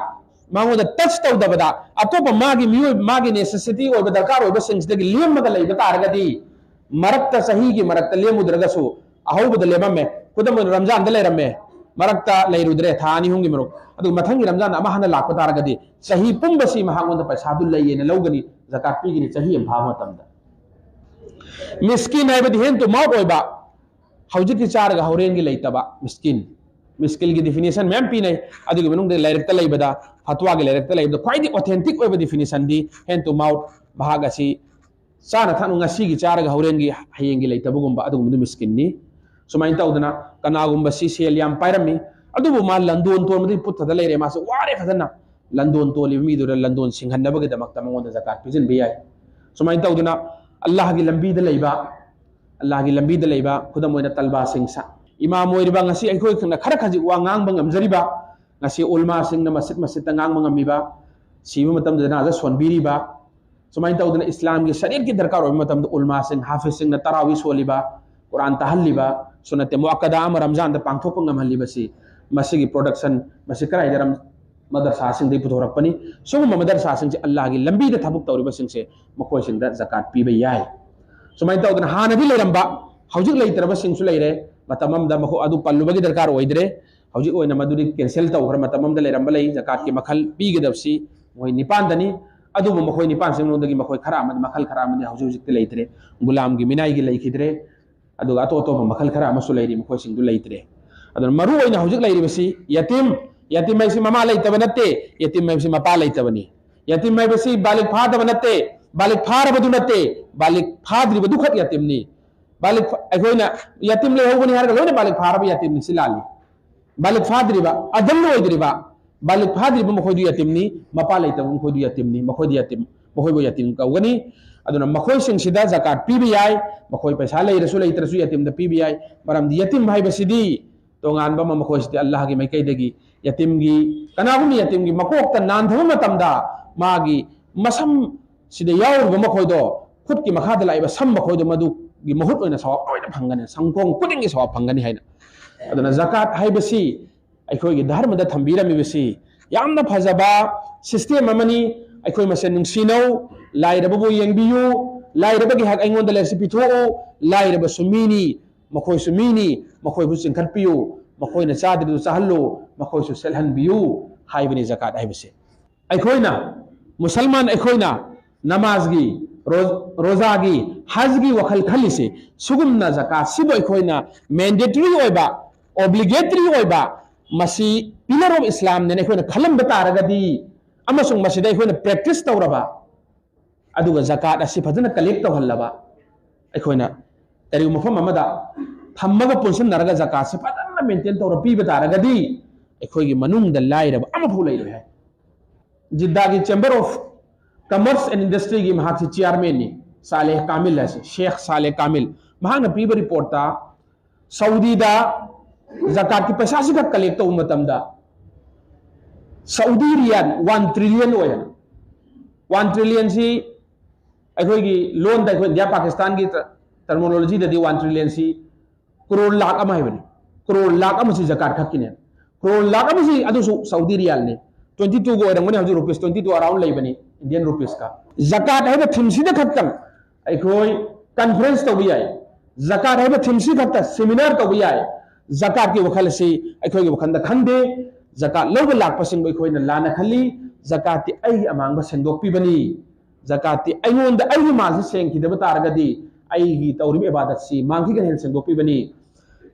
ꯃꯉꯣꯟꯗ touch ꯇꯧꯗꯕꯗ, ꯑꯇꯣꯞꯄ ꯃꯥꯒꯤ ꯃꯤꯑꯣꯏ ꯃꯥꯒꯤ necessity ꯑꯣꯏꯕ, ꯗꯔꯀꯥꯔ ꯑꯣꯏꯕꯁꯤꯡꯁꯤꯗꯒꯤ ꯂꯦꯝꯃꯒ ꯂꯩꯕ ꯇꯥꯔꯒꯗꯤ, ꯃꯔꯛꯇ, ꯆꯍꯤꯒꯤ ꯃꯔꯛꯇ ꯂꯦꯝꯃꯨꯗ꯭ꯔꯒꯁꯨ, ꯑꯍꯧꯕꯗ ꯂꯦꯝꯃꯝꯃꯦ, ꯈꯨꯗꯝ ꯑꯣꯏꯅ ꯔꯝꯖꯥꯟꯗ ꯂꯩꯔꯝꯃꯦ, ꯃꯔꯛꯇ ꯂꯩꯔꯨꯗ꯭ꯔꯦ, ꯊꯥ ꯑꯅꯤ ꯑꯍꯨꯝꯒꯤ ꯃꯔꯨꯛ, ꯑꯗꯨꯒ ꯃꯊꯪꯒꯤ ꯔꯝꯖꯥꯟꯗ ꯑꯃ ꯍꯟꯅ ꯂꯥꯛꯄ ꯇꯥꯔꯒꯗꯤ, ꯆꯍꯤ ꯄꯨꯝꯕꯁꯤ ꯃꯍꯥꯛꯉꯣꯟꯗ ꯄꯩꯁꯥꯗꯨ ꯂꯩꯌꯦꯅ ꯂꯧꯒꯅꯤ, ꯖꯀꯥꯠ ꯄꯤꯒꯅꯤ ꯆꯍꯤ ꯑꯃ ꯐꯥꯕ ꯃꯇꯝꯗ꯫ ꯃꯤꯁꯀꯤꯟ ꯍꯥꯏꯕꯗꯤ hand to mouth ꯑꯣꯏꯕ, ꯍꯧꯖꯤꯛꯀꯤ ꯆꯥꯔꯒ ꯍꯣꯔꯦꯟꯒꯤ ꯂꯩꯇꯕ ꯃꯤꯁꯀꯤꯟ꯫ ꯃꯤꯁꯀꯤꯟꯒꯤ definition ꯃꯌꯥꯝ ꯄꯤꯅꯩ, ꯑꯗꯨꯒꯤ ꯃꯅꯨꯡꯗ ꯂꯥꯏꯔꯤꯛꯇ ꯂꯩꯕꯗ, ꯐꯠꯋꯥꯒꯤ ꯂꯥꯏꯔꯤꯛꯇ ꯂꯩꯕꯗ ꯈ꯭ꯋꯥꯏꯗꯒꯤ authentic ꯑꯣꯏꯕ definition D hand to mouth, ꯃꯍꯥꯛ ꯑꯁꯤ ꯆꯥꯅ ꯊꯛꯅ ꯉꯁꯤꯒꯤ ꯆꯥꯔꯒ ꯍꯣꯔꯦꯟꯒꯤ, ꯍꯌꯦꯡꯒꯤ ꯂꯩꯇꯕꯒꯨꯝꯕ ꯑꯗꯨꯒꯨꯝꯕꯗꯨ ꯃꯤꯁꯀꯤꯟꯅꯤ꯫ ꯁꯨꯃꯥꯏꯅ ꯇꯧꯗꯅ ꯀꯅꯥꯒꯨꯝꯕ ꯁꯤ ꯁꯦꯜ ꯌꯥꯝ ꯄꯥꯏꯔꯝꯃꯤ, ꯑꯗꯨꯕꯨ ꯃꯥ ꯂꯟꯗꯣꯟ ꯇꯣꯟꯕꯗꯒꯤ ꯄꯨꯠꯊꯗ ꯂꯩꯔꯦ, ꯃꯥꯁꯦ ꯋꯥꯔꯦ ꯐꯖꯅ, ꯂꯟꯗꯣꯟ ꯇꯣꯜꯂꯤꯕ ꯃꯤꯗꯨꯗ ꯂꯟꯗꯣꯟ ꯁꯤꯡꯍꯟꯅꯕꯒꯤꯗꯃꯛꯇ ꯃꯉꯣꯟꯗ ꯖꯀꯥꯠ ꯄꯤꯁꯤꯟꯕ ꯌꯥꯏ꯫ ꯁꯨꯃꯥꯏꯅ ꯇꯧꯗꯅ ꯑꯜꯂꯥꯍꯒꯤ ꯂꯝꯕꯤꯗ ꯂꯩꯕ, ꯑꯜꯂꯥꯍꯒꯤ ꯂꯝꯕꯤꯗ ꯂꯩꯕ, ꯈꯨꯗꯝ ꯑꯣꯏꯅ ꯇꯜꯕꯥꯁꯤꯡ ꯁꯥ, ꯏꯃꯥꯝ ꯑꯣꯏꯔꯤꯕ, ꯉꯁꯤ ꯑꯩꯈꯣꯏꯅ ꯈꯔ ꯈꯖꯤꯛ ꯋꯥ ꯉꯥꯡꯕ ꯉꯝꯖꯔꯤꯕ, ꯉꯁꯤ ꯎꯂꯃꯥꯁꯤꯡꯅ ꯃꯁꯖꯤꯠ ꯃꯁꯖꯤꯠꯇ ꯉꯥꯡꯕ ꯉꯝꯃꯤꯕ, ꯁꯤꯕ ꯃꯇꯝꯗ ꯖꯅꯥꯖꯥ ꯁꯣꯟꯕꯤꯔꯤꯕ, ꯁꯨꯃꯥꯏꯅ ꯇꯧꯗꯅ ꯏꯁꯂꯥꯝꯒꯤ ꯁꯔꯤꯌꯠꯀꯤ ꯗꯔꯀꯥꯔ ꯑꯣꯏꯕ ꯃꯇꯝꯗ ꯎꯂꯃꯥꯁꯤꯡ, ꯍꯥꯐꯤꯖꯁꯤꯡꯅ ꯇꯔꯥꯋꯤ ꯁꯣꯜꯂꯤꯕ, ꯀꯨꯔꯥꯟ ꯇꯥꯍꯜꯂꯤꯕ, ꯁꯨꯟꯅꯠꯇꯦ ꯃꯨꯑꯛꯀꯗꯥ ꯑꯃ ꯔꯝꯖꯥꯟꯗ ꯄꯥꯡꯊꯣꯛꯄ ꯉꯝꯍꯜꯂꯤꯕꯁꯤ, ꯃꯁꯤꯒꯤ production, ꯃꯁꯤ ꯀꯗꯥꯏꯗ ꯔꯝ-, ꯃꯗꯔꯁꯥꯁꯤꯡꯗꯒꯤ ꯄꯨꯊꯣꯔꯛꯄꯅꯤ꯫ ꯁꯤꯒꯨꯝꯕ ꯃꯗꯔꯁꯥꯁꯤꯡꯁꯦ ꯑꯜꯂꯥꯍꯒꯤ ꯂꯝꯕꯤꯗ ꯊꯕꯛ ꯇꯧꯔꯤꯕꯁꯤꯡꯁꯦ, ꯃꯈꯣꯏꯁꯤꯡꯗ ꯖꯀꯥꯠ ꯄꯤꯕ ꯌꯥꯏ꯫ ꯁꯨꯃꯥꯏꯅ ꯇꯧꯗꯅ ꯍꯥꯟꯅꯗꯤ ꯂꯩꯔꯝꯕ, ꯍꯧꯖꯤꯛ ꯂꯩꯇ꯭ꯔꯕꯁꯤꯡꯁꯨ ꯂꯩꯔꯦ꯫ ꯃꯇꯝ ꯑꯃꯗ ꯃꯈꯣꯏ ꯑꯗꯨ ꯄꯜꯂꯨꯕꯒꯤ ꯗꯔꯀꯥꯔ ꯑꯣꯏꯗ꯭ꯔꯦ꯫ ꯍꯧꯖꯤꯛ ꯑꯣꯏꯅ ꯃꯗꯨꯗꯤ cancel ꯇꯧꯈ꯭ꯔ ꯃꯇꯝ ꯑꯃꯗ ꯂꯩꯔꯝꯕ ꯂꯩ꯫ ꯖꯀꯥꯠꯀꯤ ꯃꯈꯜ ꯄꯤꯒꯗꯕꯁꯤ ꯃꯈꯣꯏ ꯅꯤꯄꯥꯟꯗꯅꯤ꯫ ꯑꯗꯨꯕꯨ ꯃꯈꯣꯏ ꯅꯤꯄꯥꯟꯁꯤꯡ ꯃꯅꯨꯡꯗꯒꯤ ꯃꯈꯣꯏ ꯈꯔ ꯑꯃꯗꯤ, ꯃꯈꯜ ꯈꯔ ꯑꯃꯗꯤ ꯍꯧꯖꯤꯛ ꯍꯧꯖꯤꯛꯇꯤ ꯂꯩꯇ꯭ꯔꯦ꯫ ꯒꯨꯂꯥꯝꯒꯤ ꯃꯤꯅꯥꯏꯒꯤ ꯂꯩꯈꯤꯗ꯭ꯔꯦ꯫ ꯑꯗꯨꯒ ꯑꯇꯣꯞ ꯑꯇꯣꯞꯄ ꯃꯈꯜ ꯈꯔ ꯑꯃꯁꯨ ꯂꯩꯔꯤ, ꯃꯈꯣꯏꯁꯤꯡꯗꯨ ꯂꯩꯇ꯭ꯔꯦ꯫ ꯑꯗꯨꯅ ꯃꯔꯨ ꯑꯣꯏꯅ ꯍꯧꯖꯤꯛ ꯂꯩꯔꯤꯕꯁꯤ ꯌꯇꯤꯝ꯫ ꯌꯇꯤꯝ ꯍꯥꯏꯁꯤ ꯃꯃꯥ ꯂꯩꯇꯕ ꯅꯠꯇꯦ, ꯌꯇꯤꯝ ꯍꯥꯏꯕꯁꯤ ꯃꯄꯥ ꯂꯩꯇꯕꯅꯤ꯫ ꯌꯇꯤꯝ ꯍꯥꯏꯕꯁꯤ ꯕꯥꯂꯤꯛ ꯐꯥꯗꯕ ꯅꯠꯇꯦ, ꯕꯥꯂꯤꯛ ꯐꯥꯔꯕꯗꯨ ꯅꯠꯇꯦ, ꯕꯥꯂꯤꯛ ꯐꯥꯗ꯭ꯔꯤꯕꯗꯨ ꯈꯛ ꯌꯇꯤꯝꯅꯤ꯫ ꯕꯥꯂꯤꯛ ꯐ-, ꯑꯩꯈꯣꯏꯅ ꯌꯇꯤꯝ ꯂꯩꯍꯧꯕꯅꯤ ꯍꯥꯏꯔꯒ ꯂꯣꯏꯅ ꯕꯥꯂꯤꯛ ꯐꯥꯔꯕ ꯌꯇꯤꯝꯅꯤ, ꯁꯤ ꯂꯥꯜꯂꯤ꯫ ꯕꯥꯂꯤꯛ ꯐꯥꯗ꯭ꯔꯤꯕ, ꯑꯗꯜ ꯑꯣꯏꯗ꯭ꯔꯤꯕ, ꯕꯥꯂꯤꯛ ꯐꯥꯗ꯭ꯔꯤꯕ ꯃꯈꯣꯏꯗꯨ ꯌꯇꯤꯝꯅꯤ, ꯃꯄꯥ ꯂꯩꯇꯕ ꯃꯈꯣꯏꯗꯨ ꯌꯇꯤꯝꯅꯤ, ꯃꯈꯣꯏꯗꯤ ꯌꯇꯤꯝ, ꯃꯈꯣꯏꯕꯨ ꯌꯇꯤꯝ ꯀꯧꯒꯅꯤ꯫ ꯑꯗꯨꯅ ꯃꯈꯣꯏꯁꯤꯡꯁꯤꯗ ꯖꯀꯥꯠ ꯄꯤꯕ ꯌꯥꯏ, ꯃꯈꯣꯏ ꯄꯩꯁꯥ ꯂꯩꯔꯁꯨ ꯂꯩꯇ꯭ꯔꯁꯨ ꯌꯇꯤꯝꯗ ꯄꯤꯕ ꯌꯥꯏ꯫ ꯃꯔꯝꯗꯤ ꯌꯇꯤꯝ ꯍꯥꯏꯕꯁꯤꯗꯤ ꯇꯣꯉꯥꯟꯕ ꯑꯃ, ꯃꯈꯣꯏꯁꯤꯗꯤ ꯑꯜꯂꯥꯍꯒꯤ ꯃꯥꯏꯀꯩꯗꯒꯤ ꯌꯥꯇꯤꯝꯒꯤ, ꯀꯅꯥꯒꯨꯝꯕ ꯌꯥꯇꯤꯝꯒꯤ ꯃꯀꯣꯛꯇ ꯅꯥꯟꯊꯕ ꯃꯇꯝꯗ ꯃꯥꯒꯤ ꯃꯁꯝ ꯁꯤꯗ ꯌꯥꯎꯔꯤꯕ ꯃꯈꯣꯏꯗꯣ, ꯈꯨꯠꯀꯤ ꯃꯈꯥꯗ ꯂꯥꯛꯏꯕ ꯁꯝ ꯃꯈꯣꯏꯗꯣ, ꯃꯗꯨꯒꯤ ꯃꯍꯨꯠ ꯑꯣꯏꯅ ꯁꯋꯥꯕ ꯂꯣꯏꯅ ꯐꯪꯒꯅꯤ, ꯁꯪꯒꯣꯝ ꯈꯨꯗꯤꯡꯒꯤ ꯁꯋꯥꯕ ꯐꯪꯒꯅꯤ ꯍꯥꯏꯅ꯫ ꯑꯗꯨꯅ ꯖꯀꯥꯠ ꯍꯥꯏꯕꯁꯤ ꯑꯩꯈꯣꯏꯒꯤ ꯙꯔꯃꯗ ꯊꯝꯕꯤꯔꯝꯃꯤꯕꯁꯤ ꯌꯥꯝꯅ ꯐꯖꯕ system ꯑꯃꯅꯤ꯫ ꯑꯩꯈꯣꯏ ꯃꯁꯦꯟ ꯅꯨꯡꯁꯤꯅꯧ, ꯂꯥꯏꯔꯕꯕꯨ ꯌꯦꯡꯕꯤꯌꯨ, ꯂꯥꯏꯔꯕꯒꯤ ꯍꯛ ꯑꯩꯉꯣꯟꯗ ꯂꯩꯔꯁꯤ ꯄꯤꯊꯣꯛꯎ, ꯂꯥꯏꯔꯕꯁꯨ ꯃꯤꯅꯤ, ꯃꯈꯣꯏꯁꯨ ꯃꯤꯅꯤ, ꯃꯈꯣꯏꯕꯨ ꯆꯤꯡꯈꯠꯄꯤꯌꯨ, ꯃꯈꯣꯏꯅ ꯆꯥꯗ꯭ꯔꯤꯗꯨ ꯆꯥꯍꯜꯂꯨ, ꯃꯈꯣꯏꯁꯨ ꯁꯦꯠꯍꯟꯕꯤꯌꯨ ꯍꯥꯏꯕꯅꯤ ꯖꯀꯥꯠ ꯍꯥꯏꯕꯁꯦ꯫ ꯑꯩꯈꯣꯏꯅ, ꯃꯨꯁꯜꯃꯥꯟ ꯑꯩꯈꯣꯏꯅ ꯅꯃꯥꯖꯒꯤ, ꯔꯣ-, ꯔꯣꯖꯥꯒꯤ, ꯍꯖꯒꯤ ꯋꯥꯈꯜ ꯈꯜꯂꯤꯁꯦ, ꯁꯤꯒꯨꯝꯅ ꯖꯀꯥꯠꯁꯤꯕꯨ ꯑꯩꯈꯣꯏꯅ mandatory ꯑꯣꯏꯕ, obligatory ꯑꯣꯏꯕ, ꯃꯁꯤ pillar of Islamꯅꯦꯅ ꯑꯩꯈꯣꯏꯅ ꯈꯜꯂꯝꯕ ꯇꯥꯔꯒꯗꯤ, ꯑꯃꯁꯨꯡ ꯃꯁꯤꯗ ꯑꯩꯈꯣꯏꯅ practice ꯇꯧꯔꯕ, ꯑꯗꯨꯒ ꯖꯀꯥꯠ ꯑꯁꯤ ꯐꯖꯅ collect ꯇꯧꯍꯜꯂꯕ, ꯑꯩꯈꯣꯏꯅ ꯀꯔꯤꯒꯨꯝꯕ ꯃꯐꯝ ꯑꯃꯗ ꯊꯝꯃꯒ ꯄꯨꯟꯁꯤꯟꯅꯔꯒ ꯖꯀꯥꯠꯁꯤ ꯐꯖꯅ maintain ꯇꯧꯔ ꯄꯤꯕ ꯇꯥꯔꯒꯗꯤ, ꯑꯩꯈꯣꯏꯒꯤ ꯃꯅꯨꯡꯗ ꯂꯥꯏꯔꯕ ꯑꯃꯐꯥꯎ ꯂꯩꯔꯣꯏ ꯍꯥꯏ꯫ ꯖꯤꯗꯥꯒꯤ Chamber of Commerce and Industryꯒꯤ ꯃꯍꯥꯛꯁꯤ chairmanꯅꯤ, ꯁꯥꯂꯦꯍ ꯀꯥꯃꯤꯜ ꯍꯥꯏꯁꯦ, ꯁꯦꯈ ꯁꯥꯂꯦꯍ ꯀꯥꯃꯤꯜ꯫ ꯃꯍꯥꯛꯅ ꯄꯤꯕ reportꯇ ꯁꯥꯎꯗꯤꯗ ꯖꯀꯥꯠꯀꯤ ꯄꯩꯁꯥꯁꯤ ꯈꯛ collect ꯇꯧꯕ ꯃꯇꯝꯗ ꯁꯥꯎꯗꯤ ꯔꯤꯌꯥꯜ one trillion ꯑꯣꯏꯔꯦ꯫ One trillionꯁꯤ ꯑꯩꯈꯣꯏꯒꯤ ꯂꯣꯟꯗ, ꯑꯩꯈꯣꯏ ꯏꯟꯗꯤꯌꯥ ꯄꯥꯀꯤꯁꯇꯥꯟꯒꯤ terminologyꯗꯗꯤ one trillionꯁꯤ ꯀ꯭ꯔꯣꯔ ꯂꯥꯛ ꯑꯃ ꯍꯥꯏꯕꯅꯤ꯫ ꯀ꯭ꯔꯣꯔ ꯂꯥꯛ ꯑꯃꯁꯤ ꯖꯀꯥꯠ ꯈꯛꯀꯤꯅꯦ꯫ ꯀ꯭ꯔꯣꯔ ꯂꯥꯛ ꯑꯃꯁꯤ ꯑꯗꯨꯁꯨ ꯁꯥꯎꯗꯤ ꯔꯤꯌꯥꯜꯅꯤ꯫ Twenty twoꯒ ꯑꯣꯏꯔꯝꯒꯅꯤ ꯍꯧꯖꯤꯛ, rupees twenty two around ꯂꯩꯕꯅꯤ Indian rupeesꯀ꯫ ꯖꯀꯥꯠ ꯍꯥꯏꯕ themeꯁꯤꯗ ꯈꯛꯇꯪ ꯑꯩꯈꯣꯏ conference ꯇꯧꯕ ꯌꯥꯏ꯫ ꯖꯀꯥꯠ ꯍꯥꯏꯕ themeꯁꯤ ꯈꯛꯇ seminar ꯇꯧꯕ ꯌꯥꯏ꯫ ꯖꯀꯥꯠꯀꯤ ꯋꯥꯈꯜ ꯑꯁꯤ ꯑꯩꯈꯣꯏꯒꯤ ꯋꯥꯈꯜꯗ ꯈꯟꯗꯦ꯫ ꯖꯀꯥꯠ ꯂꯧꯕ ꯂꯥꯛꯄꯁꯤꯡꯕꯨ ꯑꯩꯈꯣꯏꯅ ꯂꯥꯟꯅ ꯈꯜꯂꯤ꯫ ꯖꯀꯥꯠꯇꯤ ꯑꯩꯒꯤ ꯑꯃꯥꯡꯕ ꯁꯦꯡꯗꯣꯛꯄꯤꯕꯅꯤ꯫ ꯖꯀꯥꯠꯇꯤ ꯑꯩꯉꯣꯟꯗ, ꯑꯩꯒꯤ ꯃꯥꯜꯁꯤ ꯁꯦꯡꯈꯤꯗꯕ ꯇꯥꯔꯒꯗꯤ ꯑꯩꯒꯤ ꯇꯧꯔꯤꯕ ꯏꯕꯥꯗꯠꯁꯤ ꯃꯥꯡꯈꯤꯒꯅꯤ ꯍꯥꯏꯅ ꯁꯦꯡꯗꯣꯛꯄꯤꯕꯅꯤ꯫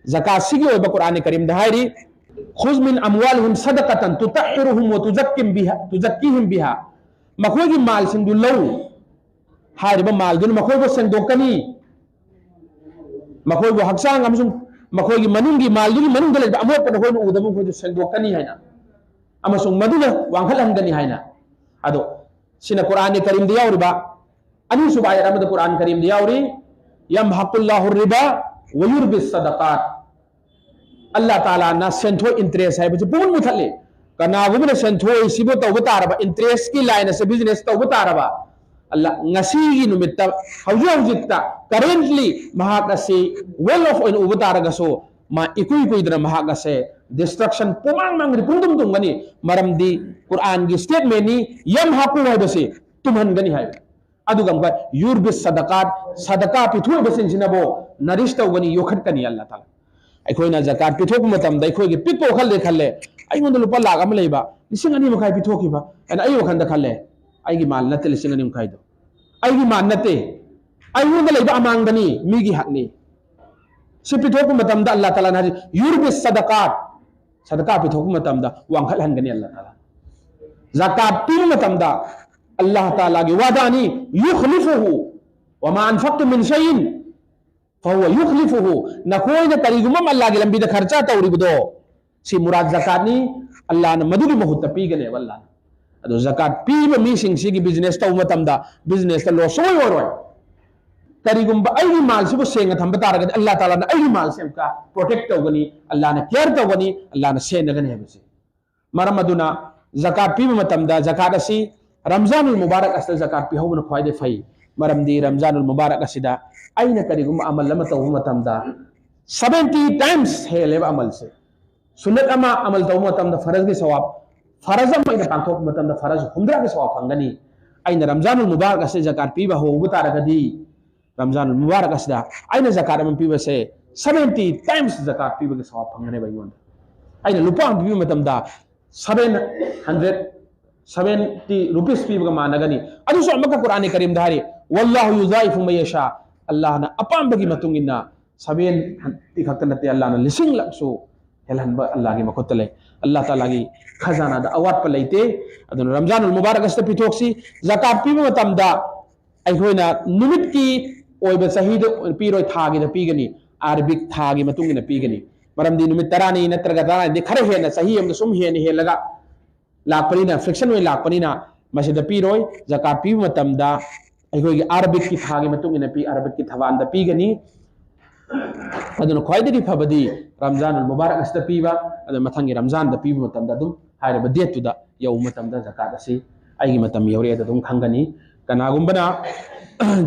ꯖꯀꯥꯠꯁꯤꯒꯤ ꯑꯣꯏꯕ ꯀꯨꯔꯥꯟ ꯀꯔꯤꯝꯗ ꯍꯥꯏꯔꯤ, "ꯈꯨꯖ ꯃꯤꯟ ꯑꯝꯋꯥꯂꯤꯍꯤꯝ ꯁꯗꯀꯇꯟ ꯇꯨꯇꯍꯤꯔꯨꯍꯨꯝ ꯋ ꯇꯨꯖꯛꯀꯤꯝ ꯕꯤꯍꯥ, ꯇꯨꯖꯛꯀꯤꯍꯤꯝ ꯕꯤꯍꯥ"꯫ ꯃꯈꯣꯏꯒꯤ ꯃꯥꯜꯁꯤꯡꯗꯨ ꯂꯧ꯫ ꯍꯥꯏꯔꯤꯕ ꯃꯥꯜꯗꯨꯅ ꯃꯈꯣꯏꯕꯨ ꯁꯦꯡꯗꯣꯛꯀꯅꯤ꯫ ꯃꯈꯣꯏꯕꯨ ꯍꯛꯆꯥꯡ ꯑꯃꯁꯨꯡ ꯃꯈꯣꯏꯒꯤ ꯃꯅꯨꯡꯒꯤ ꯃꯥꯜꯗꯨꯒꯤ ꯃꯅꯨꯡꯗ ꯂꯩꯕ ꯑꯃꯣꯠꯄ ꯅꯈꯣꯏꯅ ꯎꯗꯕ ꯃꯈꯣꯏꯗꯨ ꯁꯦꯡꯗꯣꯛꯀꯅꯤ ꯍꯥꯏꯅ, ꯑꯃꯁꯨꯡ ꯃꯗꯨꯅ ꯋꯥꯡꯈꯠꯍꯟꯒꯅꯤ ꯍꯥꯏꯅ꯫ ꯑꯗꯣ ꯁꯤꯅ ꯀꯨꯔꯥꯟ ꯀꯔꯤꯝꯗ ꯌꯥꯎꯔꯤꯕ ꯑꯅꯤꯁꯨꯕ ꯑꯥꯌꯠ ꯑꯃꯗ ꯀꯨꯔꯥꯟ ꯀꯔꯤꯝꯗ ꯌꯥꯎꯔꯤ, "ꯌꯝꯍꯛꯀꯨꯜꯂꯥꯍꯨ ꯔꯤꯕꯥ ꯋ ꯌꯨꯔꯕꯤ ꯁꯗꯀꯥꯠ"꯫ ꯑꯜꯂꯥ ꯇꯥꯂꯥꯅ ꯁꯦꯟꯊꯣꯛ, interest ꯍꯥꯏꯕꯁꯤ ꯄꯨꯡꯃꯨꯠ ꯃꯨꯊꯠꯂꯤ꯫ ꯀꯅꯥꯒꯨꯝꯕꯅ ꯁꯦꯟꯊꯣꯛꯁꯤꯕꯨ ꯇꯧꯕ ꯇꯥꯔꯕ, interest ꯀꯤ line ꯑꯁꯦ business ꯇꯧꯕ ꯇꯥꯔꯕ, ꯑꯜꯂꯥ, ꯉꯁꯤꯒꯤ ꯅꯨꯃꯤꯠꯇ, ꯍꯧꯖꯤꯛ ꯍꯧꯖꯤꯛꯇ, currently ꯃꯍꯥꯛ ꯑꯁꯤ well off ꯑꯣꯏꯅ ꯎꯕ ꯇꯥꯔꯒꯁꯨ, ꯃꯥ ꯏꯀꯨꯏ ꯀꯨꯏꯗꯅ ꯃꯍꯥꯛ ꯑꯁꯦ destruction, ꯄꯨꯃꯥꯡ ꯃꯥꯡꯒꯅꯤ, ꯄꯨꯡꯇꯨꯝ ꯇꯨꯝꯒꯅꯤ꯫ ꯃꯔꯝꯗꯤ ꯀꯨꯔꯥꯟꯒꯤ statement ꯅꯤ, "ꯌꯝꯍꯥꯀꯨ" ꯍꯥꯏꯕꯁꯤ ꯇꯨꯝꯍꯟꯒꯅꯤ ꯍꯥꯏꯕ꯫ ꯑꯗꯨꯒ ꯑꯃꯨꯛꯀ "ꯌꯨꯔꯕꯤ ꯁꯗꯀꯥꯠ", ꯁꯗꯀꯥ ꯄꯤꯊꯣꯛꯏꯕꯁꯤꯡꯁꯤꯅꯕꯨ nourish ꯇꯧꯒꯅꯤ, ꯌꯣꯛꯈꯠꯀꯅꯤ ꯑꯜꯂꯥ ꯇꯥꯂꯥ꯫ ꯑꯩꯈꯣꯏꯅ ꯖꯀꯥꯠ ꯄꯤꯊꯣꯛꯄ ꯃꯇꯝꯗ ꯑꯩꯈꯣꯏꯒꯤ ꯄꯤꯛꯄ ꯋꯥꯈꯜꯗ ꯈꯜꯂꯦ, "ꯑꯩꯉꯣꯟꯗ ꯂꯨꯄꯥ ꯂꯥꯈ ꯑꯃ ꯂꯩꯕ, ꯂꯤꯁꯤꯡ ꯑꯅꯤ ꯃꯈꯥꯏ ꯄꯤꯊꯣꯛꯈꯤꯕ" ꯍꯥꯏꯅ ꯑꯩ ꯋꯥꯈꯜꯗ ꯈꯜꯂꯦ꯫ ꯑꯩꯒꯤ ꯃꯥꯜ ꯅꯠꯇꯦ ꯂꯤꯁꯤꯡ ꯑꯅꯤ ꯃꯈꯥꯏꯗꯣ, ꯑꯩꯒꯤ ꯃꯥꯜ ꯅꯠꯇꯦ, ꯑꯩꯉꯣꯟꯗ ꯂꯩꯕ ꯑꯃꯥꯡꯕꯅꯤ, ꯃꯤꯒꯤ ꯍꯛꯅꯤ꯫ ꯁꯤ ꯄꯤꯊꯣꯛꯄ ꯃꯇꯝꯗ ꯑꯜꯂꯥ ꯇꯥꯂꯥꯅ ꯍꯥꯏꯔꯤ, "ꯌꯨꯔꯕꯤ ꯁꯗꯀꯥꯠ", ꯁꯗꯀꯥ ꯄꯤꯊꯣꯛꯄ ꯃꯇꯝꯗ ꯋꯥꯡꯈꯠꯍꯟꯒꯅꯤ ꯑꯜꯂꯥ ꯇꯥꯂꯥ꯫ ꯖꯀꯥꯠ ꯄꯤꯕ ꯃꯇꯝꯗ ꯑꯜꯂꯥ ꯇꯥꯂꯥꯒꯤ ꯋꯥꯗꯥꯅꯤ, "ꯌꯨꯈꯂꯤꯐꯨꯍꯨ, ꯋꯃꯥ ꯑꯟꯐꯛꯇꯨ ꯃꯤꯟ ꯁꯩꯏꯟ ꯐꯍꯨꯋ ꯌꯨꯈꯂꯤꯐꯨꯍꯨ", ꯅꯈꯣꯏꯅ ꯀꯔꯤꯒꯨꯝꯕ ꯑꯃ ꯑꯜꯂꯥꯒꯤ ꯂꯝꯕꯤꯗ ꯈꯔꯆ ꯇꯧꯔꯤꯕꯗꯣ, ꯁꯤ ꯃꯨꯔꯥꯗ ꯖꯀꯥꯠꯅꯤ, ꯑꯜꯂꯥꯅ ꯃꯗꯨꯒꯤ ꯃꯍꯨꯠꯇ ꯄꯤꯒꯅꯦꯕ ꯑꯜꯂꯥꯅ꯫ ꯑꯗꯣ ꯖꯀꯥꯠ ꯄꯤꯕ ꯃꯤꯁꯤꯡꯁꯤꯒꯤ business ꯇꯧꯕ ꯃꯇꯝꯗ business ꯇ loss ꯁꯨꯡꯑꯣꯏ ꯑꯣꯏꯔꯣꯏ꯫ ꯀꯔꯤꯒꯨꯝꯕ ꯑꯩꯒꯤ ꯃꯥꯜꯁꯤꯕꯨ ꯁꯦꯡꯅ ꯊꯝꯕ ꯇꯥꯔꯒꯗꯤ ꯑꯜꯂꯥ ꯇꯥꯂꯥꯅ ꯑꯩꯒꯤ ꯃꯥꯜꯁꯦ ꯑꯃꯨꯛꯀ protect ꯇꯧꯒꯅꯤ, ꯑꯜꯂꯥꯅ care ꯇꯧꯒꯅꯤ, ꯑꯜꯂꯥꯅ ꯁꯦꯟꯅꯒꯅꯤ ꯍꯥꯏꯕꯁꯦ꯫ ꯃꯔꯝ ꯑꯗꯨꯅ ꯖꯀꯥꯠ ꯄꯤꯕ ꯃꯇꯝꯗ ꯖꯀꯥꯠ ꯑꯁꯤ ꯔꯝꯖꯥꯅꯨꯜ ꯃꯨꯕꯥꯔꯛ ꯑꯁꯤꯗ ꯖꯀꯥꯠ ꯄꯤꯍꯧꯕꯅ ꯈ꯭ꯋꯥꯏꯗꯒꯤ ꯐꯩ꯫ ꯃꯔꯝꯗꯤ ꯔꯝꯖꯥꯅꯨꯜ ꯃꯨꯕꯥꯔꯛ ꯑꯁꯤꯗ ꯑꯩꯅ ꯀꯔꯤꯒꯨꯝꯕ ꯑꯃꯜ ꯑꯃ ꯇꯧꯕ ꯃꯇꯝꯗ seventy times ꯍꯦꯜꯂꯦꯕ ꯑꯃꯜꯁꯦ꯫ ꯁꯨꯟꯅꯠ ꯑꯃ ꯑꯃꯜ ꯇꯧꯕ ꯃꯇꯝꯗ ꯐꯔꯖꯒꯤ ꯁꯋꯥꯕ, ꯐꯔꯖ ꯑꯃ ꯑꯩꯅ ꯄꯥꯡꯊꯣꯛꯄ ꯃꯇꯝꯗ ꯐꯔꯖ ꯍꯨꯝꯗ꯭ꯔꯥꯒꯤ ꯁꯋꯥꯕ ꯐꯪꯒꯅꯤ꯫ ꯑꯩꯅ ꯔꯝꯖꯥꯅꯨꯜ ꯃꯨꯕꯥꯔꯛ ꯑꯁꯤ ꯖꯀꯥꯠ ꯄꯤꯕ ꯍꯧꯕ ꯇꯥꯔꯒꯗꯤ, ꯔꯝꯖꯥꯅꯨꯜ ꯃꯨꯕꯥꯔꯛ ꯑꯁꯤꯗ ꯑꯩꯅ ꯖꯀꯥꯠ ꯑꯃ ꯄꯤꯕꯁꯦ seventy times ꯖꯀꯥꯠ ꯄꯤꯕꯒꯤ ꯁꯋꯥꯕ ꯐꯪꯒꯅꯦꯕ ꯑꯩꯉꯣꯟꯗ꯫ ꯑꯩꯅ ꯂꯨꯄꯥ ꯑꯃ ꯄꯤꯕ ꯃꯇꯝꯗ seven hundred, seventy rupees ꯄꯤꯕꯒ ꯃꯥꯟꯅꯒꯅꯤ꯫ ꯑꯗꯨꯁꯨ ꯑꯃꯨꯛꯀ ꯀꯨꯔꯥꯟ ꯀꯔꯤꯝꯗ ꯍꯥꯏꯔꯤ, "ꯋꯜꯂꯥꯍꯨ ꯌꯨꯗꯥꯏꯐꯨ ꯃꯌꯥꯁꯥ", ꯑꯜꯂꯥꯍꯅ ꯑꯄꯥꯝꯕꯒꯤ ꯃꯇꯨꯡ ꯏꯟꯅ seventy ꯈꯛꯇ ꯅꯠꯇꯦ, ꯑꯜꯂꯥꯍꯅ ꯂꯤꯁꯤꯡꯂꯛꯁꯨ ꯍꯦꯜꯍꯟꯕ ꯑꯜꯂꯥꯍꯒꯤ ꯃꯈꯨꯠꯇ ꯂꯩ꯫ ꯑꯜꯂꯥꯍ ꯇꯥꯂꯥꯒꯤ ꯈꯖꯥꯅꯥꯗ ꯑꯋꯥꯠꯄ ꯂꯩꯇꯦ꯫ ꯑꯗꯨꯅ ꯔꯝꯖꯥꯅꯨꯜ ꯃꯨꯕꯥꯔꯛ ꯑꯁꯤꯗ ꯄꯤꯊꯣꯛꯁꯤ꯫ ꯖꯀꯥꯠ ꯄꯤꯕ ꯃꯇꯝꯗ ꯑꯩꯈꯣꯏꯅ ꯅꯨꯃꯤꯠꯀꯤ ꯑꯣꯏꯕ ꯆꯍꯤꯗ ꯄꯤꯔꯣꯏ, ꯊꯥꯒꯤꯗ ꯄꯤꯒꯅꯤ, ꯑꯥꯔꯕꯤꯛ ꯊꯥꯒꯤ ꯃꯇꯨꯡ ꯏꯟꯅ ꯄꯤꯒꯅꯤ꯫ ꯃꯔꯝꯗꯤ ꯅꯨꯃꯤꯠ ꯇꯔꯥꯅꯤ ꯅꯠꯇ꯭ꯔꯒ ꯇꯔꯥꯅꯤꯗꯤ ꯈꯔ ꯍꯦꯟꯅ, ꯆꯍꯤ ꯑꯃꯗ ꯁꯨꯝ ꯍꯦꯟꯅ ꯍꯦꯜꯂꯒ ꯂꯥꯛꯄꯅꯤꯅ, fraction ꯑꯣꯏꯅ ꯂꯥꯛꯄꯅꯤꯅ, ꯃꯁꯤꯗ ꯄꯤꯔꯣꯏ꯫ ꯖꯀꯥꯠ ꯄꯤꯕ ꯃꯇꯝꯗ ꯑꯩꯈꯣꯏꯒꯤ ꯑꯥꯔꯕꯤꯛꯀꯤ ꯊꯥꯒꯤ ꯃꯇꯨꯡ ꯏꯟꯅ ꯄꯤ, ꯑꯥꯔꯕꯤꯛꯀꯤ ꯊꯕꯥꯟꯗ ꯄꯤꯒꯅꯤ꯫ ꯑꯗꯨꯅ ꯈ꯭ꯋꯥꯏꯗꯒꯤ ꯐꯕꯗꯤ ꯔꯝꯖꯥꯟ ꯑꯜ ꯃꯨꯕꯥꯔꯛ ꯑꯁꯤꯗ ꯄꯤꯕ, ꯑꯗꯨ ꯃꯊꯪꯒꯤ ꯔꯝꯖꯥꯟꯗ ꯄꯤꯕ ꯃꯇꯝꯗ ꯑꯗꯨꯝ ꯍꯥꯏꯔꯤꯕ ꯗꯦꯠꯇꯨꯗ ꯌꯧꯕ ꯃꯇꯝꯗ ꯖꯀꯥꯠ ꯑꯁꯤ ꯑꯩꯒꯤ ꯃꯇꯝ ꯌꯧꯔꯛꯑꯦ ꯑꯗꯨꯝ ꯈꯪꯒꯅꯤ꯫ ꯀꯅꯥꯒꯨꯝꯕꯅ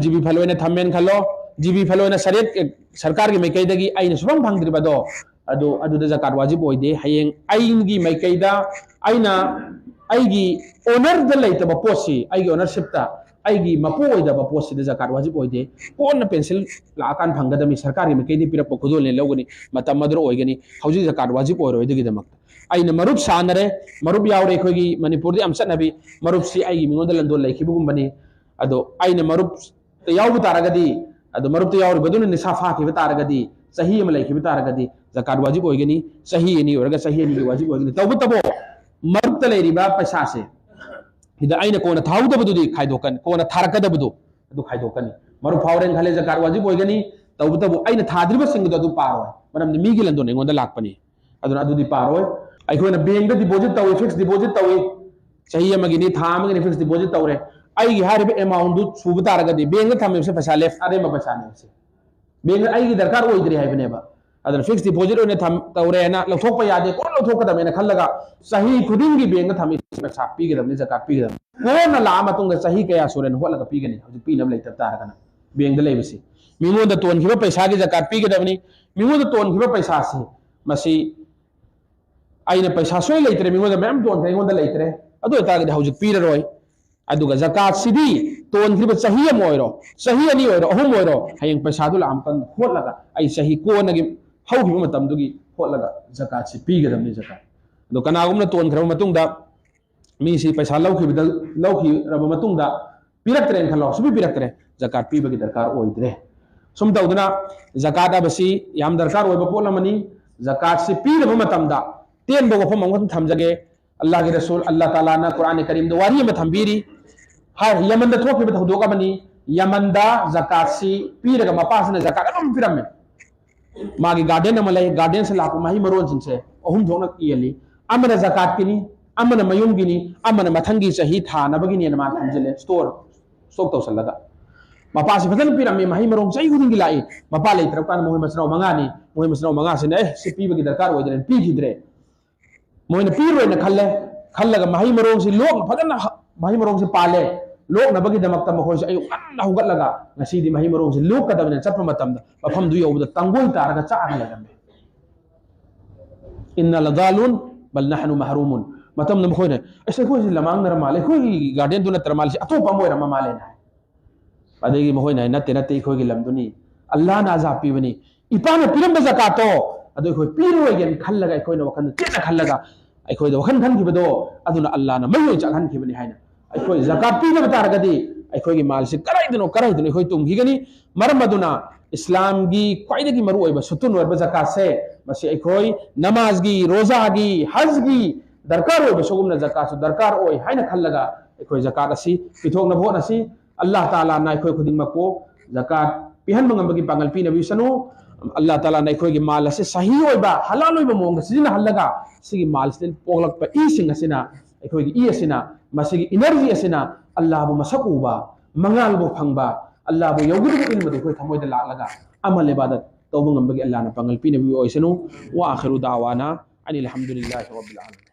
ꯖꯤꯕꯤ ꯐꯜ ꯑꯣꯏꯅ ꯊꯝꯃꯦꯅ ꯈꯜꯂꯣ, ꯖꯤꯕꯤ ꯐꯜ ꯑꯣꯏꯅ ꯁꯔꯦꯠ ꯁꯔꯀꯥꯔꯒꯤ ꯃꯥꯏꯀꯩꯗꯒꯤ ꯑꯩꯅ ꯁꯨꯐꯪ ꯐꯪꯗ꯭ꯔꯤꯕꯗꯣ, ꯑꯗꯨ ꯑꯗꯨꯗ ꯖꯀꯥꯠ ꯋꯥꯖꯤꯕ ꯑꯣꯏꯗꯦ꯫ ꯍꯌꯦꯡ ꯑꯩꯒꯤ ꯃꯥꯏꯀꯩꯗ ꯑꯩꯅ ꯑꯩꯒꯤ ꯑꯣꯅꯔꯗ ꯂꯩꯇꯕ ꯄꯣꯠꯁꯤ, ꯑꯩꯒꯤ ꯑꯣꯅꯔꯁꯤꯞꯇ ꯑꯩꯒꯤ ꯃꯄꯨ ꯑꯣꯏꯗꯕ ꯄꯣꯠꯁꯤꯗ ꯖꯀꯥꯠ ꯋꯥꯖꯤꯕ ꯑꯣꯏꯗꯦ꯫ ꯀꯣꯟꯅ ꯄꯦꯟꯁꯤꯜ ꯂꯥꯛꯑꯀꯥꯟ ꯐꯪꯒꯗꯕꯅꯤ, ꯁꯔꯀꯥꯔꯒꯤ ꯃꯥꯏꯀꯩꯗꯒꯤ ꯄꯤꯔꯛꯄ ꯈꯨꯗꯣꯜꯅꯦ ꯂꯧꯒꯅꯤ, ꯃꯇꯝ ꯑꯗꯨꯗ ꯑꯣꯏꯒꯅꯤ꯫ ꯍꯧꯖꯤꯛ ꯖꯀꯥꯠ ꯋꯥꯖꯤꯕ ꯑꯣꯏꯔꯣꯏ꯫ ꯑꯗꯨꯒꯤꯗꯃꯛꯇ ꯑꯩꯅ ꯃꯔꯨꯞ ꯁꯥꯟꯅꯔꯦ, ꯃꯔꯨꯞ ꯌꯥꯎꯔꯦ꯫ ꯑꯩꯈꯣꯏꯒꯤ ꯃꯅꯤꯄꯨꯔꯗ ꯌꯥꯝ ꯆꯠꯅꯕꯤ, ꯃꯔꯨꯞꯁꯤ ꯑꯩꯒꯤ ꯃꯤꯉꯣꯟꯗ ꯂꯟꯗꯣꯟ ꯂꯩꯈꯤꯕꯒꯨꯝꯕꯅꯤ꯫ ꯑꯗꯣ ꯑꯩꯅ ꯃꯔꯨꯞꯇ ꯌꯥꯎꯕ ꯇꯥꯔꯒꯗꯤ, ꯑꯗꯣ ꯃꯔꯨꯞꯇ ꯌꯥꯎꯔꯤꯕꯗꯨꯅ ꯅꯤꯁꯥ ꯐꯥꯈꯤꯕ ꯇꯥꯔꯒꯗꯤ, ꯆꯍꯤ ꯑꯃ ꯂꯩꯈꯤꯕ ꯇꯥꯔꯒꯗꯤ ꯖꯀꯥꯠ ꯋꯥꯖꯤꯕ ꯑꯣꯏꯒꯅꯤ꯫ ꯆꯍꯤ ꯑꯅꯤ ꯑꯣꯏꯔꯒ ꯆꯍꯤ ꯑꯅꯤꯒꯤ ꯋꯥꯖꯤꯕ ꯑꯣꯏꯒꯅꯤ꯫ ꯇꯧꯕꯇꯕꯨ ꯃꯔꯨꯞꯇ ꯂꯩꯔꯤꯕ ꯄꯩꯁꯥꯁꯦ, ꯁꯤꯗ ꯑꯩꯅ ꯀꯣꯟꯅ ꯊꯥꯍꯧꯗꯕꯗꯨꯗꯤ ꯈꯥꯏꯗꯣꯛꯀꯅꯤ, ꯀꯣꯟꯅ ꯊꯥꯔꯛꯀꯗꯕꯗꯨ ꯑꯗꯨ ꯈꯥꯏꯗꯣꯛꯀꯅꯤ꯫ ꯃꯔꯨꯞ ꯐꯥꯎꯔꯦꯅ ꯈꯜꯂꯦ, ꯖꯀꯥꯠ ꯋꯥꯖꯤꯕ ꯑꯣꯏꯒꯅꯤ꯫ ꯇꯧꯕꯇꯕꯨ ꯑꯩꯅ ꯊꯥꯗ꯭ꯔꯤꯕꯁꯤꯡꯗꯨꯗ ꯑꯗꯨ ꯄꯥꯔꯣꯏ, ꯃꯔꯝꯗꯤ ꯃꯤꯒꯤ ꯂꯟꯗꯣꯟ ꯑꯩꯉꯣꯟꯗ ꯂꯥꯛꯄꯅꯤ꯫ ꯑꯗꯨꯅ ꯑꯗꯨꯗꯤ ꯄꯥꯔꯣꯏ꯫ ꯑꯩꯈꯣꯏꯅ ꯕꯦꯡꯗ ꯗꯤꯄꯣꯖꯤꯠ ꯇꯧꯏ, ꯐꯤꯛꯁ ꯗꯤꯄꯣꯖꯤꯠ ꯇꯧꯏ, ꯆꯍꯤ ꯑꯃꯒꯤꯅꯤ, ꯊꯥ ꯑꯃꯒꯤꯅꯤ ꯐꯤꯛꯁ ꯗꯤꯄꯣꯖꯤꯠ ꯇꯧꯔꯦ꯫ ꯑꯩꯒꯤ ꯍꯥꯏꯔꯤꯕ ꯑꯦꯃꯥꯎꯟꯗꯨ ꯁꯨꯕ ꯇꯥꯔꯒꯗꯤ ꯕꯦꯡꯗ ꯊꯝꯃꯤꯕꯁꯦ ꯄꯩꯁꯥ ꯂꯦꯐ, ꯑꯔꯦꯝꯕ ꯄꯩꯁꯥꯅꯦꯕꯁꯦ꯫ ꯕꯦꯡꯗ ꯑꯩꯒꯤ ꯗꯔꯀꯥꯔ ꯑꯣꯏꯗ꯭ꯔꯤ ꯍꯥꯏꯕꯅꯦꯕ꯫ ꯑꯗꯨꯅ ꯐꯤꯛꯁ ꯗꯤꯄꯣꯖꯤꯠ ꯑꯣꯏꯅ ꯊꯝ ꯇꯧꯔꯦꯅ ꯂꯧꯊꯣꯛꯄ ꯌꯥꯗꯦ, ꯀꯣꯟꯅ ꯂꯧꯊꯣꯛꯀꯗꯕꯅꯦꯅ ꯈꯜꯂꯒ ꯆꯍꯤ ꯈꯨꯗꯤꯡꯒꯤ ꯕꯦꯡꯗ ꯊꯝꯃꯤ ꯄꯩꯁꯥ ꯄꯤꯒꯗꯕꯅꯤ, ꯖꯀꯥꯠ ꯄꯤꯒꯗꯕꯅꯤ꯫ ꯀꯣꯟꯅ ꯂꯥꯛꯑ ꯃꯇꯨꯡꯗ ꯆꯍꯤ ꯀꯌꯥ ꯁꯨꯔꯦꯅ ꯍꯣꯠꯂꯒ ꯄꯤꯒꯅꯤ꯫ ꯍꯧꯖꯤꯛ ꯄꯤꯅꯕ ꯂꯩꯇꯕ ꯇꯥꯔꯒꯅ ꯕꯦꯡꯗ ꯂꯩꯕꯁꯤ, ꯃꯤꯉꯣꯟꯗ ꯇꯣꯟꯈꯤꯕ ꯄꯩꯁꯥꯒꯤ ꯖꯀꯥꯠ ꯄꯤꯒꯗꯕꯅꯤ꯫ ꯃꯤꯉꯣꯟꯗ ꯇꯣꯟꯈꯤꯕ ꯄꯩꯁꯥꯁꯤ, ꯃꯁꯤ ꯑꯩꯅ ꯄꯩꯁꯥ ꯁꯣꯏ ꯂꯩꯇ꯭ꯔꯦ, ꯃꯤꯉꯣꯟꯗ ꯃꯌꯥꯝ ꯇꯣꯟꯈ꯭ꯔꯦ, ꯑꯩꯉꯣꯟꯗ ꯂꯩꯇ꯭ꯔꯦ, ꯑꯗꯨ ꯑꯣꯏꯇꯥꯔꯒꯗꯤ ꯍꯧꯖꯤꯛ ꯄꯤꯔꯔꯣꯏ꯫ ꯑꯗꯨꯒ ꯖꯀꯥꯠꯁꯤꯗꯤ ꯇꯣꯟꯈ꯭ꯔꯤꯕ ꯆꯍꯤ ꯑꯃ ꯑꯣꯏꯔꯣ, ꯆꯍꯤ ꯑꯅꯤ ꯑꯣꯏꯔꯣ, ꯑꯍꯨꯝ ꯑꯣꯏꯔꯣ, ꯍꯌꯦꯡ ꯄꯩꯁꯥꯗꯨ ꯂꯥꯛꯑꯀꯥꯟꯗ ꯍꯣꯠꯂꯒ ꯑꯩ ꯆꯍꯤ ꯀꯣꯟꯅꯒꯤ ꯍꯧꯈꯤꯕ ꯃꯇꯝꯗꯨꯒꯤ ꯍꯣꯠꯂꯒ ꯖꯀꯥꯠꯁꯤ ꯄꯤꯒꯗꯕꯅꯤ꯫ ꯖꯀꯥꯠ ꯑꯗꯣ ꯀꯅꯥꯒꯨꯝꯕꯅ ꯇꯣꯟꯈ꯭ꯔꯕ ꯃꯇꯨꯡꯗ, ꯃꯤꯁꯤ ꯄꯩꯁꯥ ꯂꯧꯈꯤꯕꯗ, ꯂꯧꯈꯤꯔꯕ ꯃꯇꯨꯡꯗ ꯄꯤꯔꯛꯇ꯭ꯔꯦꯅ ꯈꯜꯂꯣ, ꯁꯨꯡꯄꯤ ꯄꯤꯔꯛꯇ꯭ꯔꯦ, ꯖꯀꯥꯠ ꯄꯤꯕꯒꯤ ꯗꯔꯀꯥꯔ ꯑꯣꯏꯗ꯭ꯔꯦ꯫ ꯁꯨꯝ ꯇꯧꯗꯅ ꯖꯀꯥꯠ ꯍꯥꯏꯕꯁꯤ ꯌꯥꯝ ꯗꯔꯀꯥꯔ ꯑꯣꯏꯕ ꯄꯣꯠ ꯑꯃꯅꯤ꯫ ꯖꯀꯥꯠꯁꯤ ꯄꯤꯔꯕ ꯃꯇꯝꯗ ꯇꯦꯟꯕ ꯋꯥꯐꯝ ꯑꯃꯈꯛꯇꯪ ꯊꯝꯖꯒꯦ꯫ ꯑꯜꯂꯥꯍꯒꯤ ꯔꯁꯨꯜ, ꯑꯜꯂꯥꯍ ꯇꯥꯂꯥꯅ ꯀꯨꯔꯥꯟ ꯀꯔꯤꯝꯗ ꯋꯥꯔꯤ ꯑꯃ ꯊꯝꯕꯤꯔꯤ꯫ ꯍꯥꯏ, ꯌꯃꯟꯗ ꯊꯣꯛꯈꯤꯕ ꯊꯧꯗꯣꯛ ꯑꯃꯅꯤ꯫ ꯌꯃꯟꯗ ꯖꯀꯥꯠꯁꯤ ꯄꯤꯔꯒ ꯃꯄꯥꯁꯤꯅ ꯖꯀꯥꯠ ꯑꯗꯨꯝ ꯄꯤꯔꯝꯃꯦ꯫ ꯃꯥꯒꯤ ꯒꯥꯔꯗꯦꯟ ꯑꯃ ꯂꯩ, ꯒꯥꯔꯗꯦꯟꯁꯤ ꯂꯥꯛꯄ ꯃꯍꯩ ꯃꯔꯣꯡꯁꯤꯡꯁꯦ ꯑꯍꯨꯝ ꯊꯣꯛꯅ ꯌꯦꯜꯂꯤ꯫ ꯑꯃꯅ ꯖꯀꯥꯠꯀꯤꯅꯤ, ꯑꯃꯅ ꯃꯌꯨꯝꯒꯤꯅꯤ, ꯑꯃꯅ ꯃꯊꯪꯒꯤ ꯆꯍꯤ ꯊꯥꯅꯕꯒꯤꯅꯦꯅ ꯃꯥ ꯊꯝꯖꯤꯜꯂꯦ, ꯁ꯭ꯇꯣꯔ, ꯁ꯭ꯇꯣꯛ ꯇꯧꯁꯜꯂꯒ꯫ ꯃꯄꯥꯁꯤ ꯐꯖꯅ ꯄꯤꯔꯝꯃꯤ, ꯃꯍꯩ ꯃꯔꯣꯡ ꯆꯍꯤ ꯈꯨꯗꯤꯡꯒꯤ ꯂꯥꯛꯏ꯫ ꯃꯄꯥ ꯂꯩꯇ꯭ꯔꯕ ꯀꯥꯟꯗ ꯃꯈꯣꯏ ꯃꯆꯤꯟ ꯃꯅꯥꯎ ꯃꯉꯥꯅꯤ, ꯃꯈꯣꯏ ꯃꯆꯤꯟ ꯃꯅꯥꯎ ꯃꯉꯥꯁꯤꯅ "ꯑꯦ, ꯁꯤ ꯄꯤꯕꯒꯤ ꯗꯔꯀꯥꯔ ꯑꯣꯏꯗ꯭ꯔꯦꯅ" ꯄꯤꯈꯤꯗ꯭ꯔꯦ꯫ ꯃꯣꯏꯅ ꯄꯤꯔꯣꯏꯅ ꯈꯜꯂꯦ꯫ ꯈꯜꯂꯒ ꯃꯍꯩ ꯃꯔꯣꯡꯁꯤ ꯂꯣꯛꯅ ꯐꯖꯅ ꯍ-, ꯃꯍꯩ ꯃꯔꯣꯡꯁꯤ ꯄꯥꯜꯂꯦ꯫ ꯂꯣꯛꯅꯕꯒꯤꯗꯃꯛꯇ ꯃꯈꯣꯏꯁꯦ ꯑꯌꯨꯛ ꯉꯟꯅ ꯍꯧꯒꯠꯂꯒ ꯉꯁꯤꯗꯤ ꯃꯍꯩ ꯃꯔꯣꯡꯁꯤ ꯂꯣꯛꯀꯗꯕꯅꯤꯅ ꯆꯠꯄ ꯃꯇꯝꯗ ꯃꯐꯝꯗꯨ ꯌꯧꯕꯗ ꯇꯥꯡꯒꯣꯏ ꯇꯥꯔꯒ ꯆꯥꯛꯑꯒ ꯂꯩꯔꯝꯃꯦ꯫ "ꯏꯟꯅ ꯂꯗꯥꯂꯨꯟ ꯕꯜ ꯅꯍꯅꯨ ꯃꯍꯔꯨꯃꯨꯟ"꯫ ꯃꯇꯝꯗ ꯃꯈꯣꯏꯅ, "ꯑꯁ, ꯑꯩꯈꯣꯏꯁꯤ ꯂꯃꯥꯡꯅꯔ ꯃꯥꯜꯂꯦ, ꯑꯩꯈꯣꯏꯒꯤ ꯒꯥꯔꯗꯦꯟꯗꯨ ꯅꯠꯇ꯭ꯔ ꯃꯥꯜꯂꯦ, ꯁꯤ ꯑꯇꯣꯞꯄ ꯑꯃ ꯑꯣꯏꯔꯝꯃ ꯃꯥꯜꯂꯦꯅ" ꯍꯥꯏ꯫ ꯑꯗꯒꯤ ꯃꯈꯣꯏꯅ ꯍꯥꯏ, "ꯅꯠꯇꯦ, ꯅꯠꯇꯦ, ꯑꯩꯈꯣꯏꯒꯤ ꯂꯝꯗꯨꯅꯤ, ꯑꯜꯂꯥꯍꯅ ꯑꯖꯥꯕ ꯄꯤꯕꯅꯤ, ꯏꯄꯥꯅ ꯄꯤꯔꯝꯕ ꯖꯀꯥꯠꯇꯣ ꯑꯗꯨ ꯑꯩꯈꯣꯏ ꯄꯤꯔꯣꯏꯒꯦꯅ ꯈꯜꯂꯒ ꯑꯩꯈꯣꯏꯅ ꯋꯥꯈꯜꯗ ꯆꯦꯠꯅ ꯈꯜꯂꯒ ꯑꯩꯈꯣꯏꯗ ꯋꯥꯈꯜ ꯈꯟꯈꯤꯕꯗꯣ, ꯑꯗꯨꯅ ꯑꯜꯂꯥꯍꯅ ꯃꯩ ꯑꯣꯏꯅ ꯆꯥꯛꯍꯟꯈꯤꯕꯅꯤ" ꯍꯥꯏꯅ꯫ ꯑꯩꯈꯣꯏ ꯖꯀꯥꯠ ꯄꯤꯗꯕ ꯇꯥꯔꯒꯗꯤ ꯑꯩꯈꯣꯏꯒꯤ ꯃꯥꯜꯁꯤ ꯀꯔꯥꯏꯗꯅꯣ ꯀꯔꯥꯏꯗꯅꯣ ꯑꯩꯈꯣꯏ ꯇꯨꯝꯈꯤꯒꯅꯤ꯫ ꯃꯔꯝ ꯑꯗꯨꯅ ꯏꯁꯂꯥꯝꯒꯤ ꯈ꯭ꯋꯥꯏꯗꯒꯤ ꯃꯔꯨꯑꯣꯏꯕ ꯁꯨꯇꯨꯟ ꯑꯣꯏꯔꯕ ꯖꯀꯥꯠꯁꯦ, ꯃꯁꯤ ꯑꯩꯈꯣꯏ ꯅꯃꯥꯖꯒꯤ, ꯔꯣꯖꯥꯒꯤ, ꯍꯖꯒꯤ ꯗꯔꯀꯥꯔ ꯑꯣꯏꯕ ꯁꯨꯒꯨꯝꯅ ꯖꯀꯥꯠꯁꯨ ꯗꯔꯀꯥꯔ ꯑꯣꯏ ꯍꯥꯏꯅ ꯈꯜꯂꯒ ꯑꯩꯈꯣꯏ ꯖꯀꯥꯠ ꯑꯁꯤ ꯄꯤꯊꯣꯛꯅꯕ ꯍꯣꯠꯅꯁꯤ꯫ ꯑꯜꯂꯥꯍ ꯇꯥꯂꯥꯅ ꯑꯩꯈꯣꯏ ꯈꯨꯗꯤꯡꯃꯛꯄꯨ ꯖꯀꯥꯠ ꯄꯤꯍꯟꯕ ꯉꯝꯕꯒꯤ ꯄꯥꯡꯒꯜ ꯄꯤꯅꯕꯤꯁꯅꯨ꯫ ꯑꯜꯂꯥꯍ ꯇꯥꯂꯥꯅ ꯑꯩꯈꯣꯏꯒꯤ ꯃꯥꯜ ꯑꯁꯤ ꯁꯍꯤ ꯑꯣꯏꯕ, ꯍꯂꯥꯜ ꯑꯣꯏꯕ ꯃꯑꯣꯡꯗ ꯁꯤꯖꯤꯟꯅꯍꯜꯂꯒ ꯁꯤꯒꯤ ꯃꯥꯜꯁꯤꯗ ꯄꯣꯛꯂꯛꯄ ꯏꯁꯤꯡ ꯑꯁꯤꯅ, ꯑꯩꯈꯣꯏꯒꯤ ꯏ ꯑꯁꯤꯅ, ꯃꯁꯤꯒꯤ ꯏꯅꯔꯖꯤ ꯑꯁꯤꯅ ꯑꯜꯂꯥꯍꯕꯨ ꯃꯁꯛ ꯎꯕ, ꯃꯉꯥꯜꯕꯨ ꯐꯪꯕ, ꯑꯜꯂꯥꯍꯕꯨ ꯌꯧꯒꯗꯕ ꯏꯜꯃꯗꯨ ꯑꯩꯈꯣꯏ ꯊꯃꯣꯏꯗ ꯂꯥꯛꯂꯒ ꯑꯃꯜ ꯏꯕꯥꯗꯠ ꯇꯧꯕ ꯉꯝꯕꯒꯤ ꯑꯜꯂꯥꯍꯅ ꯄꯥꯡꯒꯜ ꯄꯤꯅꯕꯤꯕ ꯑꯣꯏꯁꯅꯨ꯫ ꯋꯥ ꯑꯥꯈꯤꯔꯨ ꯗꯥꯋꯥꯅ ꯑꯅꯤꯜ ꯍꯝꯗꯨꯂꯤꯜꯂꯥꯍꯤ ꯔꯕꯤꯜ ꯑꯥꯂꯃꯤꯟ꯫